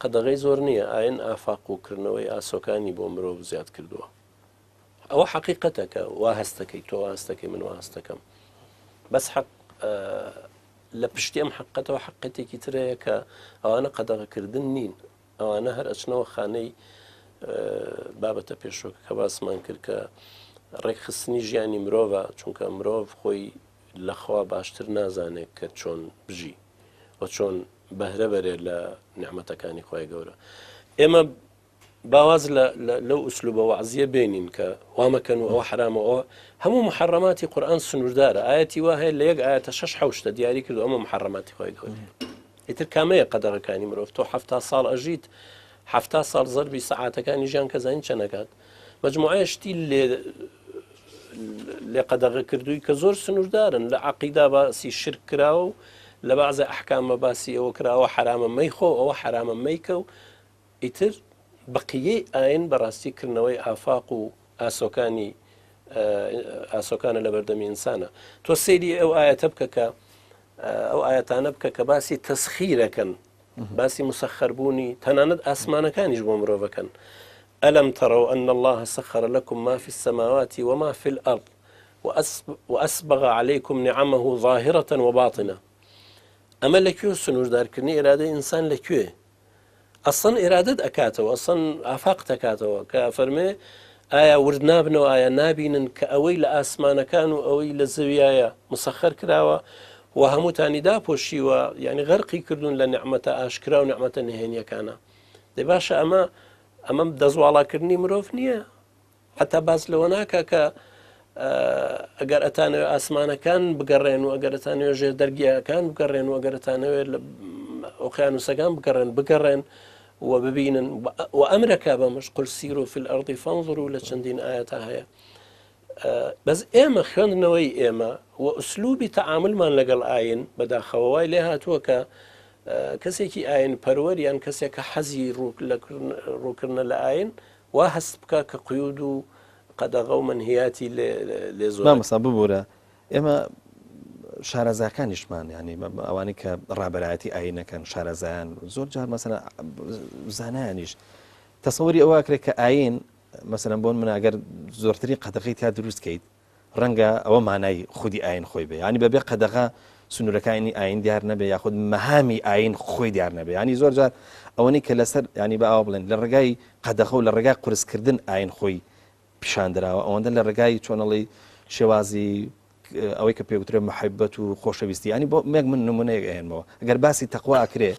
قەدەغەی زۆر نییە ئاین ئافاق و کردنەوەی ئاسۆکانی بۆ مرۆڤ زیاد کردووە ئەوە حەقیقەتە کە وا هەستەکەی تۆ هەستەکەی من وا هەستەکەم بەس حەق لە پشتی ئەم حەقەتەوە حەقەتێکی ترەیە کە ئەوانە قەدەغەکردن نین ئەوانە هەر ئەچنەوە خانەی بابەتە پێشۆکە کە باسمان کرد کە ڕێکخستنی ژیانی مرۆڤە، چونکە مرۆڤ خۆی لە خوا باشتر نازانێت کە چۆن بژی و چۆن بەهرە بەرێ لە نیعمەتەکانی خوای گەورە. ئێمە با واز لەو ئوسلوبە وەعزیە بێنین کە وا مەکەن و ئەوە حەرامە ئەوە هەموو محەڕەماتی قورئان سنووردارە ئایەتی وا هەیە لە یەک ئایەتە شەش حەوشتە دیاری کردو ئەمە محەڕەماتی خوای گەورەیە ئیتر کامەیە قەدەغەکانی مرۆڤ تۆ 70 ساڵ ئەژیت 70 ساڵ زەربی سەعاتەکانی ژیان کە زانین چەنەکات مجموعەیە شتی لێ لێ قەدەغە کردووی کە زۆر سنووردارن لە عقیدا باسی شرک کراوە و لە بەعزە ئەحکامە باسی ئەوە کراوە حرامە مەیخۆ ئەوە حرامە مەیکە و ئیتر بەقیەی ئاین بەڕاستی کردنەوەی ئافاق و ئاسۆکانی ئاسۆکانە لەبەردەمی ئینسانە تۆ سەیری ئەو ئاەتە بکە کە ئەو ئاەتانە بکە کە باسی تەسخیرەکەن باسی مسەخەربوونی تەنانەت ئاسمانەکانیش بۆ مرۆڤەکەن ألم تروا أن الله سخر لكم ما في السماوات وما في الأرض وأسبغ عليكم نعمه ظاهرة وباطنة ئەمە لەکوێ سنووردارکردنی ئێرادەی ئینسان لەکوێ ئەسڵەن ئیرادەت ئەکاتەوە ئەسڵەن ئافاقت ئەکاتەوە کە ئەفەرمێ ئایا ورد نابنەوە ئایا نابینن کە ئەوەی لە ئاسمانەکان و ئەوەی لە زەویایە مسەخەر کراوە و هەمووتانی داپۆشیوە یعنی غەرقی کردوون لە نعمەتە ئاشکرا و نعمەتە نهێنیەکانە دەی باشە ئەمە ئەمە دەستواڵاکردنی مرۆڤ نییە حەتا باس لەوە ناکا کە ئەگەر ئەتانەوێ ئاسمانەکان بگەڕێن و ئەگەر ئەتانەوێ ژێر دەرگیاکان بگەڕێن و ئەگەر ئەتانەوێت لە ئۆقیانوسەکان بگەڕێن بگەڕێن و ببینن و ئەمرەکە بەمەش قل سیروا في الأرض فانظروا لە چەندین ئاەتا هەیە بەس ئێمە خوێندنەوەی ئێمە و ئوسلوبی تەعاملمان لەگەڵ ئاین بەداخەوە وای لێ هاتووە کە کەسێکی ئاین پەروەر یان کەسێک کە حەزی ڕووکردنە لە ئاین وا هەست بکا کە قیود و قەدەغە و مەنهیاتی لێ لێ زۆر. مامۆستا ببورە ئێمە شارەزاکانیشمان یانی ئەوانەی کە ڕابەرایەتی ئایینەکەن شارەزایان زۆر جار مەسەلەن زانایانیش تەسەوری ئەوە ئەکرێت کە ئایین مەسەلەن بۆن من ئەگەر زۆرترین قەدەغەی تیا دروست کەیت ڕەنگە ئەوە مانای خودی ئایین خۆی بێ یانی بەبێ قەدەغە سنوورەکانی ئایین دیار نەبێ یاخود مەهامی ئایین خۆی دیار نەبێ ینی زۆر جار ئەوەنی کە لەسەر ینی بە ئاوا بڵێن لە ڕێگای قەدەغە و لە ڕێگای قورسکردن ئایین خۆی پیشان دراوە ئەوەندە لە ڕێگای چۆنەڵی شێوازی ئەوەی کە پێوترێ محبەت و خۆشەویستی ینی بۆ مێک من نمونەیەک ئەهێنمەوە ئەگەر باسی تەقوا ئەکرێ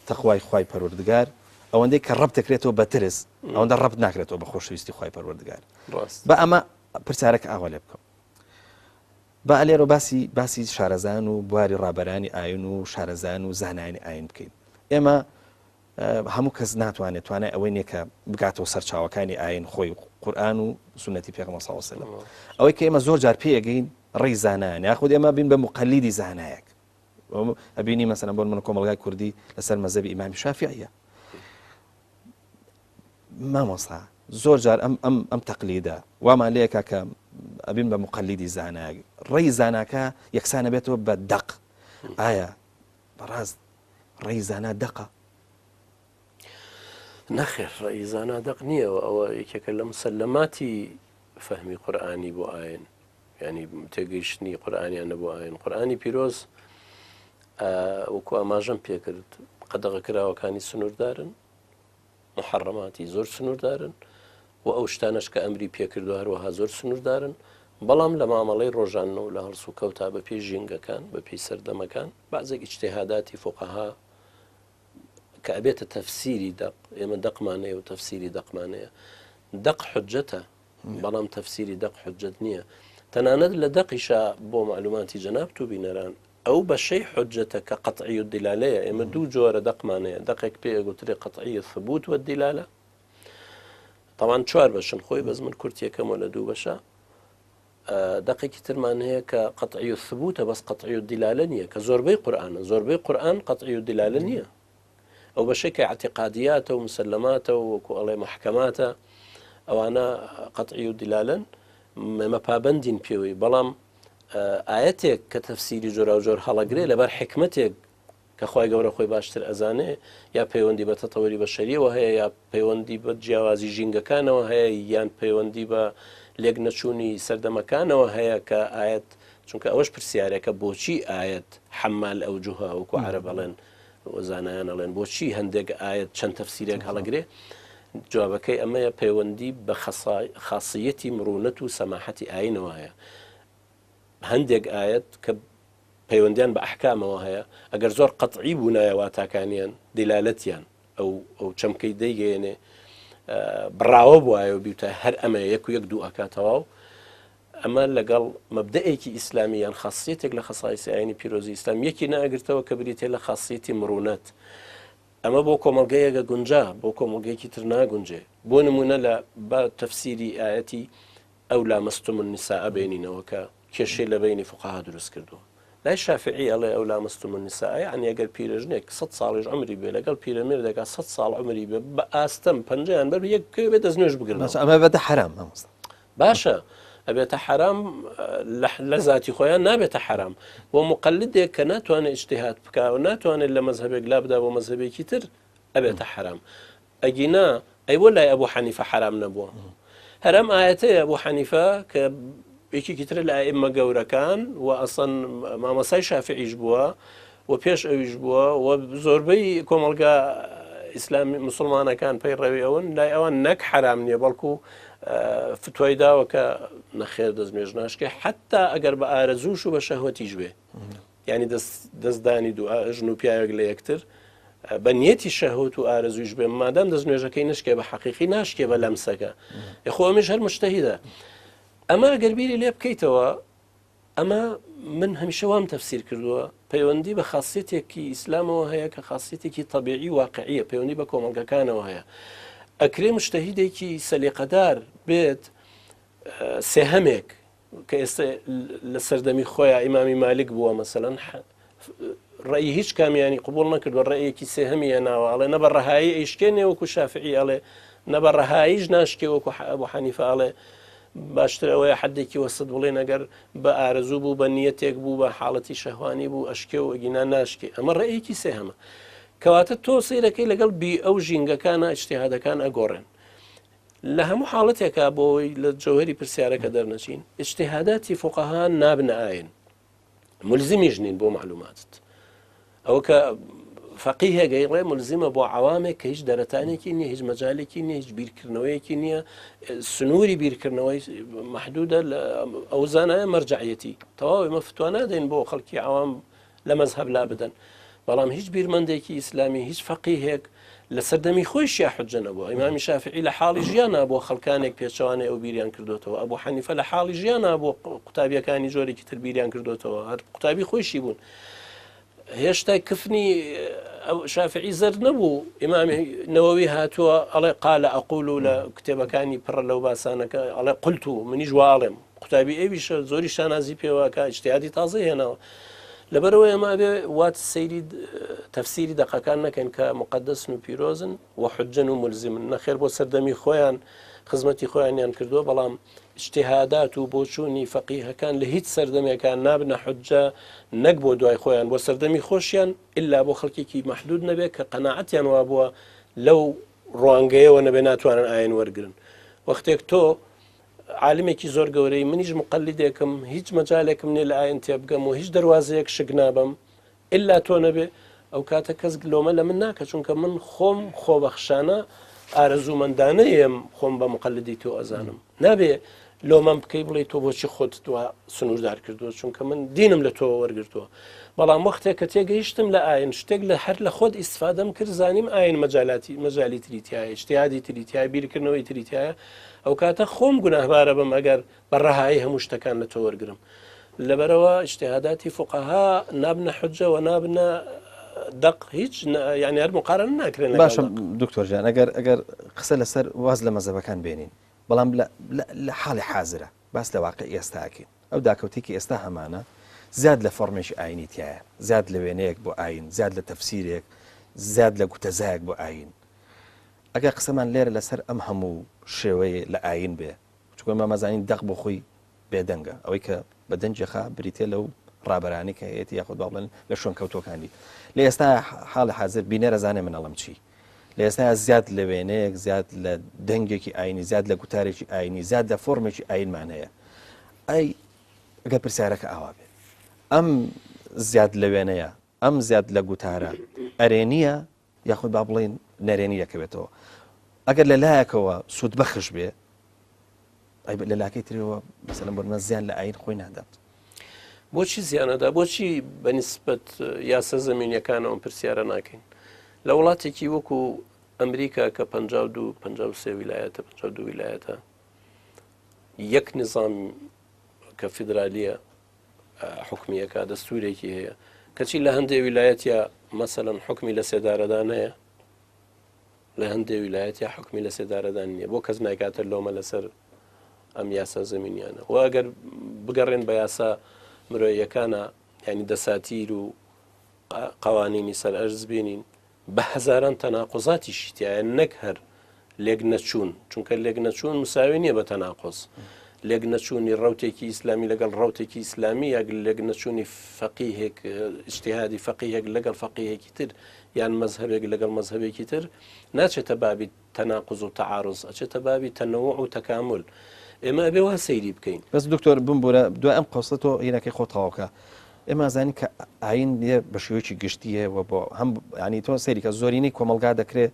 تەقوای خوای پەروەردگار ئەوەندەی کە ڕەبت دەکرێتەوە بە ترس ئەوەندە ڕەبت ناکرێتەوە بە خۆشەویستی خوای پەروەردگار بە ئەمە پرسیارەکە ئاوا لێ بکەم با لێرە باسی باسی شارەزان و بواری ڕابەرانی ئاین و شارەزان و زانایانی ئاین بکەین ئێمە هەموو کەس ناتوانێت توانای ئەوەی نییە کە بگاتەوە سەرچاوەکانی ئاین خۆی قورآن و سنەتی پێغەمبەر صلی الله علیه و سلم ئەوەی کە ئێمە زۆر جار پێگەین ڕێی زانایان یاخود ئێمە بین بە مقەلیدی زانایەک ئەبینی مەسەلەن بۆ من کۆمەڵگای کوردی لەسەر مەزەبی ئیمامی شافعیە مامۆستا زۆر جار ئەم ئەم ئەم تەقلیدە وامان لەیەکا کە ئەبین بە مقلیدی زانایەک ڕێی زاناکە یەکسانە بێتەوە بە دەق ئایا بەڕاست ڕێی زانا دەقە نەخێر ڕێی زانا دەق نییە ئەوە یەکێکە لە مسلماتی فەهمی قورئانی بۆ ئاین یانی تێگەیشتنی قورئانیان نەبوو ئاین قورئانی پیرۆز وەکو ئاماژەم پێکرد قەدەغە کراوەکانی سنووردارن محەڕەماتی زۆر سنووردارن و ئەو شتانەش کە ئەمری پێکردو هەروەها زۆر سنووردارن بەڵام لە مامەڵەی ڕۆژانە و لە هەڵس و کەوتا بە پێی ژینگەکان بە پێی سەردەمەکان بەعزێک ئیجتیهاداتی فوقەها کە ئەبێتە تەفسیری دەق ئێمە دەقمان هەیە و تەفسیری دەقمان هەیە دەق حجەتە بەڵام تەفسیری دەق حجەت نییە تەنانەت لە دەقیشا بۆ معلوماتی جەنابت و بینەران ئەو بەشەی حجەتە کە قەطعی الدلالەیە ئێمە دوو جۆرە دەقمان هەیە دەقێک پێ ئەگوترێ قەطعی الثبوت والدلالە طبعا چوار بەشن خۆی بەس من کورتیەکەمەوە لە دوو بەشە دەقێکی ترمان هەیە کە قەطعی الثبوتە بەس قەطعی الدلالە نییە کە زۆربەی قورئانە زۆربەی قورئان قەطعی الدلالە نییە ئەو بەشەی کە ئیعتیقادیاتە و مسلماتە و وەکو ئەڵێ محکەماتە ئەوانە قەطعی و دیلالەن ئێمە پابەندین پێوەی بەڵام ئاەتێک کە تەفسیری جۆراوجۆر هەڵەگرێ لەبەر حکمتێک کە خوای گەورە خۆی باشتر ئەزانێ یا پەیوەندی بە تەتەوەری بەشەریەوە هەیە یا پەیوەندی بە جیاوازی ژینگەکانەوە هەیە یان پەیوەندی بە لێک نەچوونی سەردەمەکانەوە هەیە کە ئاەت چونکە ئەوەش پرسیارێکە بۆچی ئاەت حەمال ئەو جوها وەکو عەرەب ئەڵێن و زانایان ئەڵێن بۆچی هەندێک ئاەت چەند تەفسیرێک هەڵەگرێ؟ جوابەکەی ئەمەیە پەیوەندی بە خاسیەتی مڕونەت و سەماحەتی ئاینەوە هەیە. هەندێک ئایەت کە پەیوەندیان بە ئەحکامەوە هەیە ئەگەر زۆر قەتعی بوونایە واتاکانیان دیلالەتیان ئەو ئەو چەمکەی دەیگەیەنێ بڕاوە بواە و بیوتە هەر ئەمە یەک و یەک دوو ئەکا تەواو ئەمە لەگەڵ مەبدەئێکی ئیسلامی یان خاصیەتێک لە خەسایسی ئاینی پیرۆزی ئیسلام یەکی ناگرتەوە کە بریتە لە خاصیەتی مڕونەت ئەمە بۆ کۆمەڵگەیەگە گونجا بۆ کۆمەڵگەیەکی تر ناگونجێ بۆ نمونە لە بە تەفسیری ئاەتی ئەو لامستم النساء بێنینەوە کە کێشەی لە بەینی فوقەها دروست کردووە. لای شافعی ئەڵێ ئەو لامستم النساء یەعنی ئەگەر پیرەژنێک سەد ساڵیش عومری بێ لەگەڵ پیرەمێردێکا سەد ساڵ عومری بێ بە ئاستەم پەنجەیان بەر یەک بکەوێ بێ دەستنوێژ بگرنەوە. باشە ئەمە بێتە حەرام مامۆستا؟ باشە ئەبێتە حەرام لە زاتی خۆیان نابێتە حەرام بۆ مقلدێک کە ناتوانێت اجتهاد بکا و ناتوانێت لە مەزهەبێک لابدا بۆ مەزهەبێکی تر ئەبێتە حەرام. ئەگینا ئەی بۆ لای ئەبو حەنیفە حەرام نەبووە؟ هەر ئەم ئایەتەیە ئەبو حەنیفە کە یەکێکی ترە لە ئائیممە گەورەکان و ئەسڵەن مامۆستای شافعیش بووە و پێش ئەویش بووە و زۆربەی کۆمەڵگا ئیسلامی مسلمانەکان پەیڕەوی ئەون لای ئەوان نەک حرام نییە بەڵکو فتوای داوە کە نەخێر دەستنوێژ ناشکێ حتا ئەگەر بە ئارەزووش و بە شەهوەتیش بێ یانی دەستدانی دوو ژن و پیاوێک لە یەکتر بە نیەتی شەهوت و ئارەزویش بێ مادام دەست نوێژەکەی نشکێ بە حەقیقی ناشکێ بە لەمسەکە یخۆ ئەمیش هەر مشتهیدە ئەمە ئەگەر بیری لێ بکەیتەوە ئەمە من هەمیشە وام تەفسیر کردووە پەیوەندی بە خاصیتێکی ئیسلامەوە هەیە کە خاصیتێکی طببیعی واقعیە پەیوەندی بە کۆمەڵگەکانەوە هەیە ئەکرێ مشتهیدێکی سەلیقەدار بێت سێهەمێک کە ئێستا لە سەردەمی خۆیان ئیمامی مالک بووە مەسەلەن ڕێی هیچ کامیانی قوبول نەکردوە ڕێیەکی سێهەمی هێناوە ئەڵێ نە بە ڕەهایی ئەیشکێنێ وەکو شافعی ئەڵێ نە بە ڕەهاییش ناشکێ وەکو ئەبو حەنیفە ئەڵێ باشتر ئەوەیە حدێکی وەسط بڵێن ئەگەر بە ئارەزوو بوو بە نیەتێک بوو بە حاڵەتی شەهوانی بوو ئەشکێ و ئەگینا ناشکێ ئەمە ڕێیەکی سێهەمە کەواتە تۆ سەیرەکەی لەگەڵ بی ئەو ژینگەکانە ئیجتیهادەکان ئەگۆڕێن لە هەموو حاڵەتێکا بۆ ئەوەی لە جەوهەری پرسیارەکە دەرنەچین ئیجتیهاداتی فوقەها نابنە ئاین ملزمیش نین بۆ معلوماتت ئەوە کە فەقیهێک ئەیڵێ ملزمە بۆ عەوامێک کە هیچ دەرەتانێکی نییە هیچ مەجالێکی نییە هیچ بیرکردنەوەیەکی نییە سنووری بیرکردنەوەی محدودە ئەو زانایە مەرجعەتی تەواو ئێمە فتوا نادەین بۆ خەڵکی عەوام لە مەزهەب لابدەن بەڵام هیچ بیرمەندێکی ئیسلامی هیچ فەقیهێک لە سەردەمی خۆیشیا حجە نەبووە ئیمامی شافعی لە حاڵی ژیانا بۆ خەڵکانێک پێچەوانەی ئەو بیریان کردوێتەوە ئەبوو حەنیفە لە حاڵی ژیانا بۆ قوتابیەکانی جۆرێکی تر بیریان کردوێتەوە هەر قوتابی خۆیشی بوون هێشتا کفنی شافعی زەرد نەبوو ئیمامی نەوەوی هاتووە ئەڵێ قالە ئەقول و لە کتێبەکانی پڕە لەو باسانەکە ئەڵێ قلت و منیش واڵێم قوتابی ئەویشە زۆری شانازی پێوە کە ئیجتیهادی تازەی هێناوە. لەبەرئەوە ئێمە ئەبێ وات سەیری تەفسیری دەقەکان نەکەین کە مقدسن و پیرۆزن و حجەن و ملزمن نەخێر بۆ سەردەمی خۆیان خزمەتی خۆیانیان کردووە بەڵام اجتهادات و بۆچوونی فەقیهەکان لە هیچ سەردەمێکان نابنە حجە نەک بۆ دوای خۆیان بۆ سەردەمی خۆشیان ئللا بۆ خەڵکێکی محدود نەبێت کە قەناعەتیان وابووە لەو ڕوانگەیەوە نەبێ ناتوانن ئاین وەرگن وەختێک تۆ عالمێکی زۆر گەورەی منیش مقلدێکم هیچ مەجالێکم نیە لە ئاین تێبگەم و هیچ دەروازەیەک شک نابەم ئللا تۆ نەبێ ئەو کاتە کەس لۆمە لە من ناکە چونکە من خۆم خۆبەخشانە ئارەزوومەندانە یەم خۆم بە مقلدی تۆ ئەزانم نابێ لۆمەم بکەی بڵێ تۆ بۆچی خۆت دوا سنووردار کردووە چونکە من دینم لە تۆوە وەرگرتووە بەڵام وەختێک کە تێگەیشتم لە ئاین شتێک لە هەر لە خۆت ئیسفادەم کرد زانیم ئاین مەجالاتی مەجالی تری تایە اجتهادی تری تایە بیرکردنەوەی تری تایە ئەوکاتە خۆم گوناهبارە بم ئەگەر بە ڕەهایی هەموو شتەکان لە تۆ وەرگرم. لەبەرئەوە ئیجتیهاداتی فوقەها نابنە حوججە و نابنە دەق هیچ یانی هەر مقارنە ناکرێن لەگەڵ باشە دەق. دکتۆر جان ئەگەر ئەگەر قسە لەسەر واز لە مەزەبەکان بێنین بەڵام لە لە حاڵی حازرە باس لە واقعی ئێستا ئەکەین ئەو داکەوتەی کە ئێستا هەمانە زیاد لە فۆرمێکی ئاینی تیایە زیاد لە وێنەیەک بۆ ئاین زیاد لە تەفسیرێک زیاد لە گوتەزایەک بۆ ئاین ئەگەر قسەمان لێرە لەسەر ئەم هەموو شێوەیە لە ئایین بێ، چونکە ئێمە ئەزانین دەق بۆ خۆی بێدەنگە، ئەوەی کە بە دەنگی خا بریتیە لەو ڕابەرانەی کە هەیەتی یاخود با بڵێن لە شوێنکەوتووەکانی. لە ئێستا حاڵی حازر بینەر ئەزانێ من ئەڵێم چی. لە ئێستا زیاد لە وێنەیەک، زیاد لە دەنگێکی ئایینی، زیاد لە گوتارێکی ئایینی، زیاد لە فۆرمێکی ئایینمان هەیە. ئەی ئەگەر پرسیارەکە ئاوا بێ، ئەم زیاد لە وێنەیە، ئەم زیاد لە گوتارە ئەرێنییە یاخود با بڵێین نەرێنی دەکەوێتەوە. ئەگەر لە لایەکەوە سوودبەخش بێ لە لاکەی ترەوە مەسەلەن بۆ زیان لە ئاین خۆی نادات. بۆچی زیانەدا بۆچی بەنیسبەت یاسا زەمینیەکانەوە پرسیارە ناکەین لە وڵاتێکی وەکو ئەمریکا کە 52 53 ویلایەتە 52 ویلایەتە یەک نظام کە فیدرالیە حکومیەکە دەستورێکی هەیە کەچی لە هەندێ ویلایەتە مەسەەن حکمی لە سێدارەدان هەیە لە هەندێ ویلایەتیا حوکمی لە سێدارەدان نییە بۆ کەس نایکاتە لۆمە لەسەر ئەم یاسا زەمینیانە و ئەگەر بگەڕێن بە یاسا مرۆیەکانە ینی دەساتیر و قوانینی سەر ئەرز بینین بە هەزاران تەناقۆزاتیشی تایە نەک هەر لێک نەچوون چونکە لێک نەچوون مساوی نییە بە تەناقۆز لێک نەچوونی ڕوتێکی ئیسلامی لەگەڵ ڕوتێکی ئیسلامی یاگ لێک نەچوونی فەقیهێک اجتهادی فەقیهێک لەگەڵ فەقیهێکی تر یان مەزهەبێک لەگەڵ مەزهەبێکی تر ناچێتە بابی تەناقوز و تەعاروز ئەچێتە بابی تەنەوع و تەکامول ئێمە ئەبێ وا سەیری بکەین. بەس دکتۆر بمبورە دوای ئەم قسە تۆ هینەکەی خۆت تەواو کە ئێمە ئەزانین کە ئاین یە بە شێوەیەکی گشتی هەیە و بۆ هەم ینی تۆ سەیری کە زۆرینەی کۆمەڵگا دەکرێ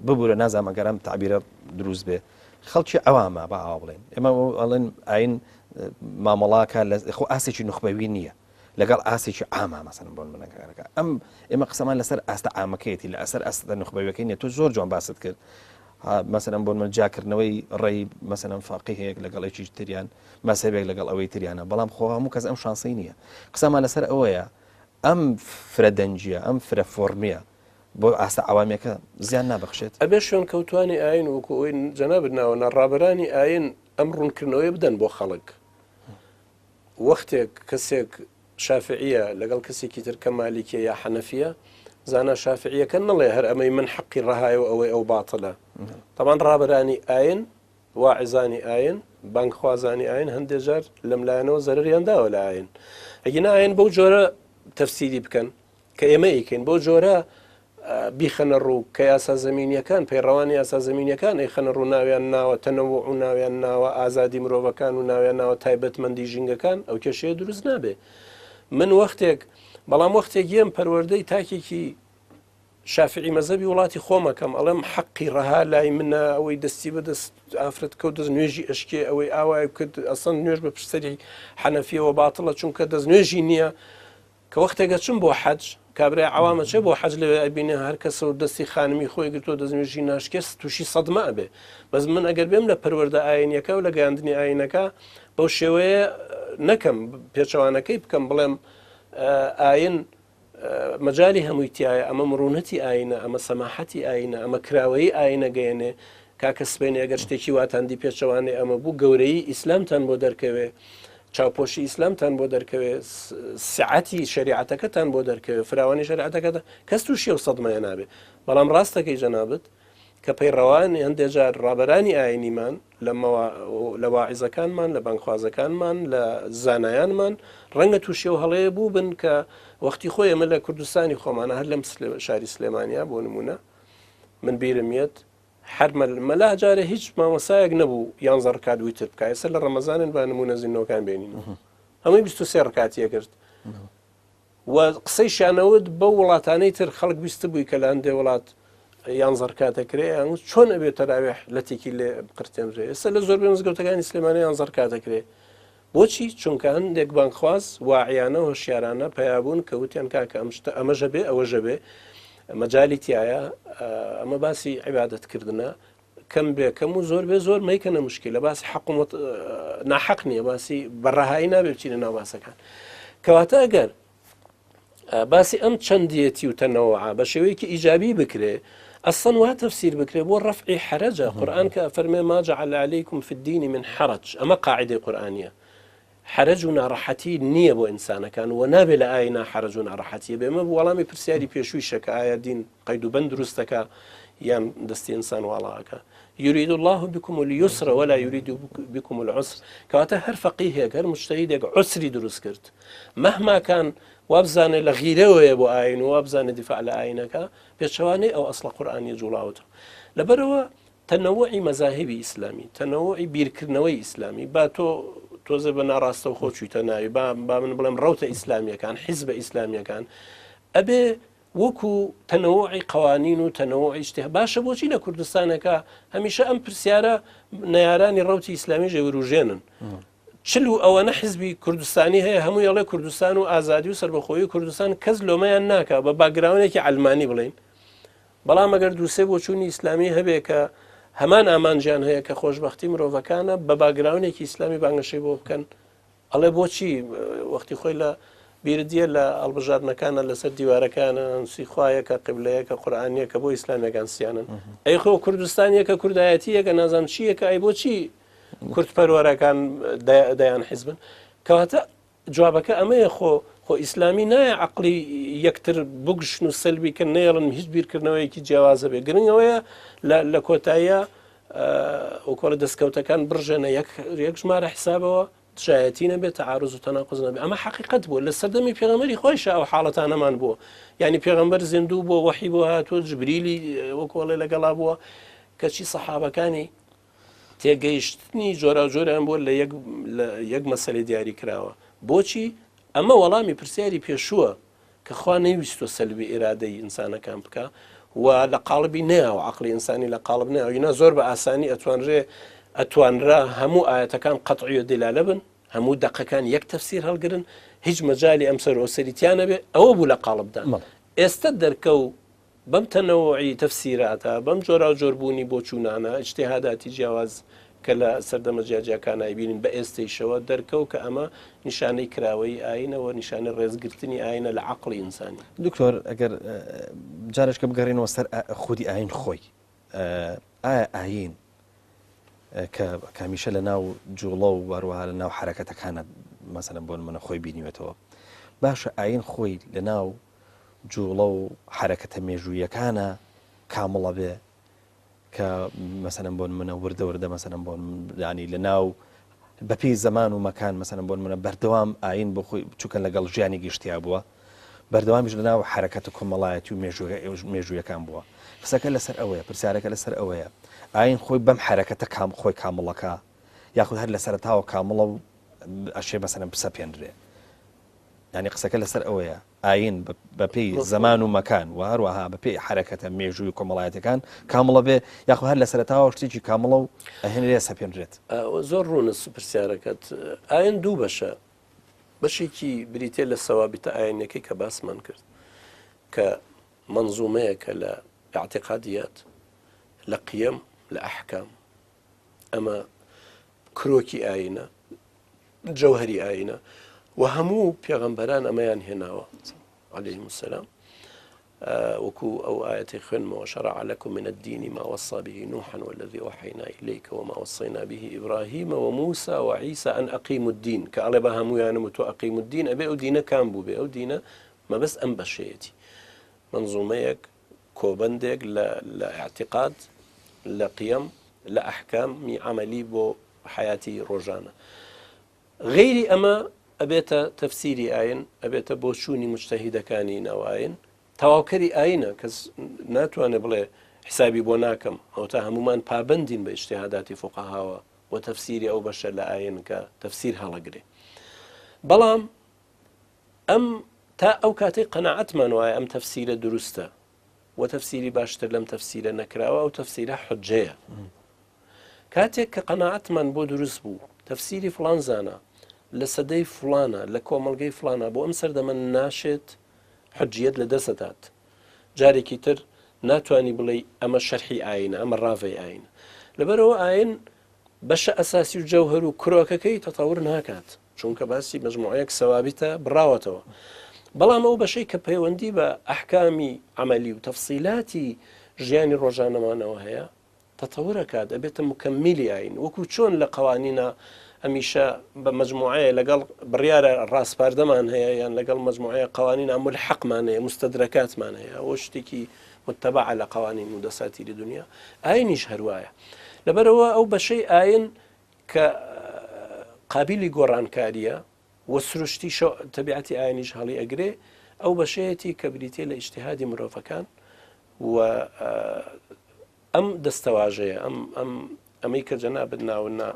ببورە نازانم ئەگەر ئەم تعبیرە دروست بێ خەڵکی عەوامە با ئاوا بڵێن ئێمە ئەڵێن ئاین مامەڵاکە لە خۆ ئاستێکی نوخبەوی نییە لەگەڵ ئاستێکی عاما مەسەلەن بۆ نمونە کارەکە ئەم ئێمە قسەمان لەسەر ئاستە عامەکەیەتی لە ئەسەر ئاستە نوخبەویەکەی نیە تۆ زۆر جوان باست کرد مەسەلەن بۆ من جاکردنەوەی ڕێی مەسەلەن فەقیهێک لەگەڵ یەکی تریان مەسەبێک لەگەڵ ئەوەی تریانە بەڵام خۆ هەموو کەس ئەم شانسەی نییە قسەمان لەسەر ئەوەیە ئەم فرە دەنگیە ئەم فرە فۆرمیە بۆ ئاستە عەوامیەکە زیان نابەخشێت؟ ئەبێ شوێنکەوتوانی ئاین وەکو ئەوەی جەنابت ناوە نا ڕابەرانی ئاین ئەم ڕوونکردنەوەیە بدەن بۆ خەڵک وەختێک کەسێک شافعیە لەگەڵ کەسێکی تر کە مالیکیە یا حەنەفیە زانا شافعیەکە نەڵێ هەر ئەمەی من حەقی ڕەهایە و ئەوەی ئەو باتڵە تەبان ڕابەرانی ئاین واعزانی ئاین بانگخوازانی ئاین هەندێ جار لەم لایەنەوە زەرریان داوە لە ئاین ئەگینا ئاین بەو جۆرە تەفسیری بکەن کە ئێمە ئەیکەین بەو جۆرە بیخەنە ڕوو کە یاسا زەمینیەکان پەیڕەوانی یاسا زەمینیەکان ئەیخەنە ڕوو ناویان ناوە تەنەوع و ناویان ناوە ئازادی مرۆڤەکان و ناویان ناوە تایبەتمەندی ژینگەکان ئەو کێشەیە دروست نابێ من وەختێک بەڵام وەختێک یەم پەروەردەی تاکێکی شافعی مەزەبی وڵاتی خۆمەکەم ئەڵێم حەقی ڕەها لای منە ئەوەی دەستی بەدەست ئافرەت کەوت دەست نوێژی ئەشکێ ئەوەی ئاوای کرد ئەسڵەن نوێژ بە پشتسەری حەنەفیەوە باتڵە چونکە دەست نوێژی نییە کە وەختێک ئەچم بۆ حەج، کابرای عەوام ئەچێ بۆ حەج لەوێ ئەبینێ هەر کەسە و دەستی خانمی خۆی گرتووە دەستنوێژی ناشکێ تووشی سەدمە ئەبێ. بەس من ئەگەر بێم لە پەروەردە ئایینیەکە و لە گەیاندنی ئایینەکە بەو شێوەیە نەکەم، پێچەوانەکەی بکەم بڵێم ئایین مەجالی هەمووی تایە، ئەمە مڕوونەتی ئایینە، ئەمە سەماحەتی ئایینە، ئەمە کراوەیی ئایینە گەیەنێ، کاکە سبەینێ ئەگەر شتێکی واتان دی پێچەوانەی ئەمە بوو گەورەیی ئیسلامتان بۆ دەرکەوێ. چاوپۆشی ئیسلامتان بۆ دەرکەوێ سعەتی شەریعەتەکەتان بۆ دەرکەوێ فراوانی شەریعەتەکەتە کەس تووشی ئەو سەدمەیە نابێ بەڵام ڕاستەکەی جەنابت کە پەیڕەوانی هەندێ جار ڕابەرانی ئاینیمان لە واعیزەکانمان لە بانگخوازەکانمان لە زانایانمان ڕەنگە تووشی ئەو هەڵەیە بوو بن کە وەختی خۆی ئێمە لە کوردستانی خۆمانە هەر لەم شاری سلێمانیا بۆ نمونە من بیرم یەت هەر مەلا جارێ هیچ مامۆسایەک نەبوو یانزە ڕکات ویتر بکا ئێستا لە ڕەمەزانن با نمونە زیندۆکان بێنین هەمووی 23 ڕکاتیە کرد و قسەیشیانەوت بەو وڵاتانەی تر خەڵک بیست بووی کە لە هەندێ وڵات یان زەرکاتەکرێ یان چۆن ئەبێت تەراوێح لەتێکی لێ بقرتێنرێ ئێستا لە زۆربەی مزگەوتەکانی سلێمانی یان زەرکاتەکرێ بۆچی؟ چونکە هەندێک بانگخواز واعیانە و هۆشیارانە پەیا بوون کە وتیان کاکە ئەم شتە ئەمەش ئەبێ ئەوەش ئەبێ مەجالی تیایە ئەمە باسی عیبادەت کردنە کەم بێ کەم و زۆر بێ زۆر مەیکەنە مشکلە باسی حەق و ناحەق نییە باسی بەڕەهایی نابێ بچینە ناو باسەکان کەواتە ئەگەر باسی ئەم چەندیەتی و تەنەوعە بە شێوەیەکی ئیجابی بکرێ ئەسڵەن وا تەفسیر بکرێ بۆ ڕەفعی حەرەجە قورئان کە ئەفەرمێ ما جعل علیکم فی الدین من حرج ئەمە قاعدەی قورئانیە حەرەج و ناڕەحەتی نییە بۆ ئینسانەکان و نابێ لە ئاینا حەرەج و ناڕەحەتیە بێ ئەمە وەڵامی پرسیاری پێشوویشە کە ئایا دین قەید و بەند دروست دەکا یان دەستی ئینسان واڵا ئەکا يريد الله بكم اليسر ولا يريد بكم العسر کەواتە هەر فەقیهێک هەر مجتهیدێک عسری دروست کرد مهما کان وابزانێ لە غیرەوەیە بۆ ئاین و وابزانێ دیفاع لە ئاینەکە پێچەوانەی ئەو ئەسڵە قورئانیە جوڵاوەتەوە لەبەرەوە تەنەوعی مەزاهبی ئیسلامی تەنەوعی بیرکردنەوەی ئیسلامی با تۆ تۆزێ بە ناڕاستەوخۆ چویتە ناوی با با من بڵێم ڕەوتە ئیسلامیەکان حیزبە ئیسلامیەکان ئەبێ وەکو تەنەوعی قوانین و تەنەوعی اجتهاد باشە بۆچی لە کوردستانەکە هەمیشە ئەم پرسیارە نەیارانی ڕوتی ئیسلامی ژێوروژێنن چل و ئەوەنە حزبی کوردستانی هەیە هەمووی ئەڵێ کوردستان و ئازادی و سەربەخۆیی کوردستان کەس لۆمەیان ناکا بە باکگراونێکی عەلمانی بڵێین بەڵام ئەگەر دووسێ بۆچوونی ئیسلامی هەبێ کە هەمان ئامانجیان هەیە کە خۆشببختی مرۆڤەکانە بە باگراونێکی ئیسلامی بانگەشەی بۆ بکەن ئەڵێ بۆچی وەختی خۆی لە بیردیە لە هەڵبژاردنەکانە لەسەر دیوارەکانە نووسی خوایەکە قبلەیەکە قورآانیەکە بۆ ئیسلامیەکان سیانن ئەی خۆ کوردستانیەکە کوردایەتیەکە نازانم چیەکە ئەی بۆچی کوردپەروەرەکان دەیان حیزبن کەواتە جوابەکە ئەمەیە خۆ خۆ ئیسلامی نایە عقلی یەکتر بگشن و سەلبی کە نێڵن هیچ بیرکردنەوەیەکی جیاوازە بێ گرنگەوەیە لە کۆتاییە وکۆڵە دەستکەوتەکان بڕژێنە یەک یەک ژمارە حسابەوە دژایەتی نەبێت تعارض و تەناقض نەبێت ئەمە حقیقت بوو لە سەردەمی پێغەمبەری خۆیشە ئەو حاڵەتانەمان بووە یعنی پێغەمبەر زیندوو بووە وەحی بۆ هاتووە جبریلی وەکۆڵێ لەگەڵا بووە کەچی سەحابەکانی تێگەیشتنی جۆراوجۆریان بووە لە یەک لە یەک مەسەلەی دیاری کراوە بۆچی ئەمە وەڵامی پرسیاری پێشووە کە خوا نەیویستوە سەلبی ئیرادەی ئینسانەکان بکە و لە قاڵبی نەیاوە عقلی ئینسانی لە قاڵب نەیاوە ینا زۆر بە ئاسانی ئەتوانرێ ئەتوانرا هەموو ئاەتەکان قەتعی و دلالە بن هەموو دەقەکان یەک تەفسیر هەڵگرن هیچ مەجای ئەم سەر ئۆسەری تیانەبێ ئەوە بوو لە قاڵبدان ئێستا دەرکەو بەم تەنەوعی تەفسیراتە، بەم جۆراوجۆربوونی بۆچوونانە، ئیجتیهاداتی جیاواز کە لە سەردەمە جیاجیاکانا ئەیبینین بە ئێستەیشەوە دەرکەوت کە ئەمە نیشانەی کراوەیی ئایینە و نیشانەی ڕێزگرتنی ئایینە لە عەقڵی ئینسانی. دکتۆر ئەگەر جارێکە بگەڕێینەوە سەر خودی ئایین خۆی، ئایا ئایین کە هەمیشە لە ناو جوڵە و هەروەها لە ناو حەرەکەتەکانە مەسەلەن بۆ نمونە خۆی بینیوێتەوە، باشە ئایین خۆی لە ناو جوڵە و حەرەکەتە مێژوویەکانە کامڵە بێ کە مەسەلەن بۆ نمونە وردە وردە مەسەلەن بۆ ینی لە ناو بەپێی زەمان و مەکان مەسەلەن بۆ نمونە بەردەوام ئاین بۆ خۆی چونکە لەگەڵ ژیانی گشتیا بووە بەردەوامیش لە ناو حەرەکەتە کۆمەڵایەتی و مێژوویەکان بووە قسەکە لەسەر ئەوەیە پرسیارەکە لەسەر ئەوەیە ئاین خۆی بەم حەرەکەتە کام خۆی کامڵەکە یاخود هەر لە سەرەتاوە کامڵە و ئەشێ مەسەلەن بسەپێنرێ یانی قسەکە لەسەر ئەوەیە ئایین بەپێی زەمان و مەکان و هەروەها بەپێی حەرەکەتە مێژووی و کۆمەڵایەتیەکان کامڵە بێ یاخۆ هەر لە سەرەتاوە شتێکی کامڵە و ئەهێنرێ سەپێنرێت. زۆر ڕوونە پرسیارەکەت. ئایین دوو بەشە، بەشێکی بریتیە لە سەوابتە ئایینیەکەی کە باسمان کرد کە مەنزومەیەکە لە ئیعتیقادیات، لە قیەم، لە ئەحکام. ئەمە کرۆکی ئایینە، جەوهەری ئایینە و هەموو پێغەمبەران ئەمەیان هێناوە عەلەیهم السلام وەکو ئەو ئاەتی خوێنمەوە شەرع لكم من الدين ما وصى به نوحا والذي أوحينا إليك وما وصينا به إبراهيم وموسى وعيسى أن أقيموا الدين کە ئەڵێ بە هەموویانم و تۆ أقيموا الدين ئەبێ ئەو دینە کام بوو بێ ئەو دینە مەبەست ئەم بەشەیەتی منظومەیەک کۆبەندێک لە لە اعتقاد لە قیەم لە ئەحکامی عەمەلی بۆ حەیاتی ڕۆژانە. غەیری ئەمە ئەبێتە تەفسیری ئاین، ئەبێتە بۆچوونی موجتەهیدەکانی ناو ئاین، تەواوکەری ئاینە، کەس ناتوانێت بڵێ حسابی بۆ ناکەم، ئەوەتا هەموومان پابەندین بە ئیجتیهاداتی فوقەهاوە بۆ تەفسیری ئەو بەشە لە ئاین کە تەفسیر هەڵەگرێ. بەڵام ئەم تا ئەو کاتەی قەناعەتمان وایە ئەم تەفسیرە دروستە و تەفسیری باشتر لەم تەفسیرە نەکراوە ئەو تەفسیرە حجەیە. کاتێک کە قەناعەتمان بۆ دروست بوو تەفسیری فڵان زانا لە سەدەی فڵانە لە کۆمەڵگەی فڵانە بۆ ئەم سەردەمە ناشێت حجیەت لە دەست دەدات جارێکی تر ناتوانی بڵێی ئەمە شەرحی ئاینە ئەمە ڕاڤەی ئاینە لەبەرەوە ئاین بەشە ئەساسی و جەوهەر و کرۆکەکەی تەتەور ناکات چونکە باسی مەجموعەیەک سەوابتە بڕاوەتەوە بەڵام ئەو بەشەی کە پەیوەندی بە ئەحکامی عملی و تەفسیلاتی ژیانی ڕۆژانەمانەوە هەیە تەتەور ئەکات ئەبێتە موکەمیلی ئاین وەکو چۆن لە قەوانینا هەمیشە بە مەجموعەیە لەگەڵ بڕیارە ڕاسپاردەمان هەیە یان لەگەڵ مەجموعەیە قەوانینا مولحەقمان هەیە مستەدرەکاتمان هەیە ئەوە شتێکی متەبعە لە قەوانین و دەساتیری دنیا ئاینیش هەروایە لەبەرەوە ئەو بەشەی ئاین کە قابلی گۆڕانکاریە و سروشتی تەبیعەتی ئاینیش هەڵی ئەگرێ ئەو بەشەیەتی کە بریتە لە ئیجتیهادی مرۆڤەکان و ئەم دەستەواژەیە، ئەم ئەم ئەمەی کە جەنابت ناوت نا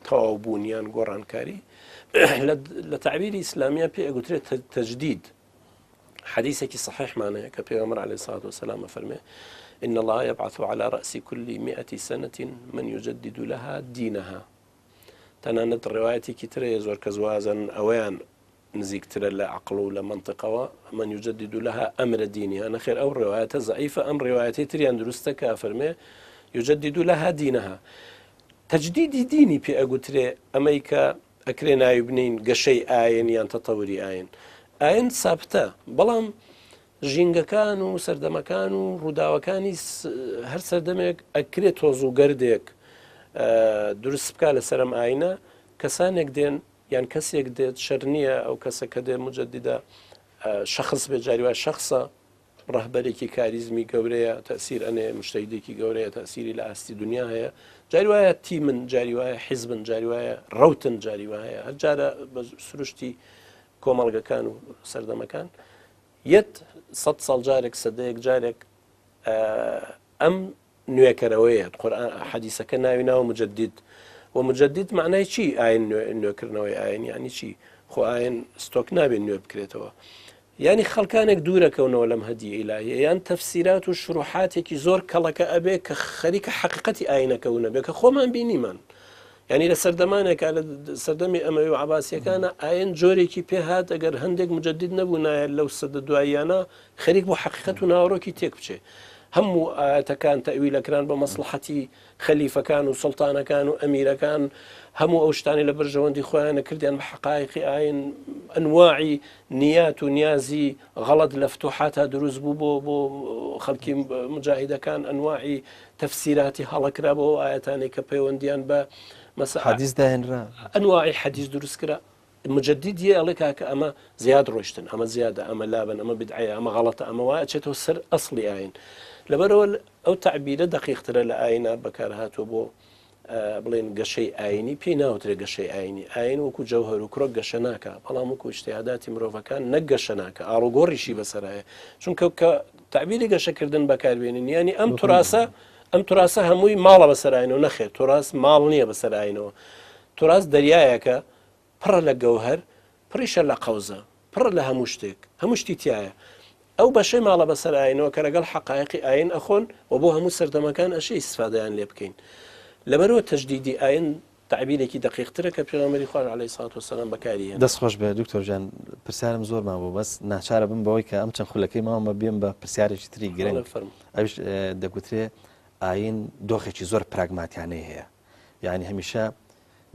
تەواو بوون یان گۆڕانکاری لە تەعبیری ئیسلامیە پێ ئەگوترێت تەجدید. حەدیسێکی صحیحمان هەیە کە پێغەمبەر علیه الصلاة والسلام ئەفەرمێ إن الله يبعث على رأس كل مئة سنة من يجدد لها دينها تەنانەت ڕێوایەتێکی ترە زۆر کەس وازن ئەوەیان نزیکترە لە عقل و لە منطقەوە من يجدد لها أمر دينها نەخێر ئەو ڕێوایەتە زعیفە ئەم ڕێوایەتی تریان دروستە کە ئەفەرمێ يجدد لها دينها تەجدیدی دینی پێ ئەگوترێ ئەمەی کە ئەکرێ ناوی بنێین گەشەی ئاین یان تەتەوری ئاین. ئاین سابتە، بەڵام ژینگەکان و سەردەمەکان و ڕووداوەکانی هەر سەردەمێک ئەکرێ تۆز و گەردێک دروست بکا لەسەر ئەم ئاینە، کەسانێک دێن یان کەسێک دێت شەر نییە ئەو کەسە کە دێ مجددە شخص بێ جاری وایە شخصە ڕەهبەرێکی کاریزمی گەورەیە تەئسیر ئەنێ مجتەهیدێکی گەورەیە تەئسیری لە ئاستی دنیا هەیە جاری وایە تیمن جاری وایە حیزبن جاری وایە ڕەوتن جاری وایە هەر جارە بە سروشتی کۆمەڵگەکان و سەردەمەکان یەت سە ساڵ جارێک سەدەیەک جارێک ئەم نوێکەرەوەیە قورئان حەدیسەکە ناوی ناوە مجدد و مجدد معنای چی ئاین نوێکردنەوەی ئاین یعنی چی خۆ ئاین ستۆک نابێت نوێ بکرێتەوە یعنی خەڵکانێک دوورەکەونەوە لەم هەدی ئیلاهیە یان تەفسیرات و شروحاتێکی زۆر کەڵەکە ئەبێ کە خەریکە حەقیقەتی ئاینەکە و نەبێ کە خۆمان بینیمان یعنی لە سەردەمانێکا لە سەردەمی ئەمەوی و عباسیەکانە ئاین جۆرێکی پێهات ئەگەر هەندێک مجدد نەبوو نایە لەو سەدە دواییانە خەریک بوو حەقیقەت و ناوەڕۆکی تێک بچێ. هەموو ئایەتەکان تەئویل ئەکران بە مەسڵەحەتی خەلیفەکان و سوڵتانەکان و ئەمیرەکان، هەموو ئەو شتانەی لە بەرژەوەندی خۆیانە کردیان بە حەقایقی ئاین، ئەنواعی نیات و نیازی غەڵەت لە فتوحاتا دروست بوو بۆ بۆ خەڵکی مجاهیدەکان، ئەنواعی تەفسیراتی هەڵە کرا بۆ ئەو ئایەتانەی کە پەیوەندیان بە مەسە حەدیس داهێنرا. ئەنواعی حەدیس دروست کرا. مجدد یە ئەڵێ کاکە ئەمە زیاد ڕۆشتن ئەمە زیادە ئەمە لابەن ئەمە بدعەیە ئەمە غەڵەتە ئەمە وایە ئەچێتەوە سەر ئەسڵی ئاین لەبەرەوە ئەو تەعبیرە دەقیقترە لە ئاینا بەکار هاتووە بۆ بڵێن گەشەی ئاینی پێی ناوترێ گەشەی ئاینی ئاین وەکو جەوهەر و کرۆک گەشە ناکە بەڵام وەکو اجتهاداتی مرۆڤەکان نەک گەشە ناکە ئاڵوگۆڕیشی بەسەرایە چونکە کە تعبیری گەشەکردن بەکاربێنین ینی ئەم تراسە ئەم تراسە هەمووی ماڵە بەسەر ئاینەوە نەخێر تراس ماڵ نییە بەسەر ئاینەوە تراس دەریایەکە پڕە لە گەوهەر، پڕیشە لە قەوزە، پڕە لە هەموو شتێک، هەموو شتی تیایە. ئەو بەشەی ماڵە بەسەر ئاینەوە کە لەگەڵ حەقایقی ئاین ئەخۆن و بۆ هەموو سەردەمەکان ئەشێ ئیستفادەیان لێ بکەین. لەبەرئەوە تەجدیدی ئاین تەعبیرێکی دەقیقترە کە پێغەمبەری خواش علیە الصلوة والسلام بەکاری هێنا. دەست خۆش بێ دکتۆر گیان پرسیارم زۆر مابوو بەس ناچارە بم بەوەی کە ئەم چەند خولەکەی ماومە بێم بە پرسیارێکی تری گرنگ بەڵێ فەرموو. ئەویش دەگوترێ ئاین دۆخێکی زۆر پراگماتیانەی هەیە یعنی هەمیشە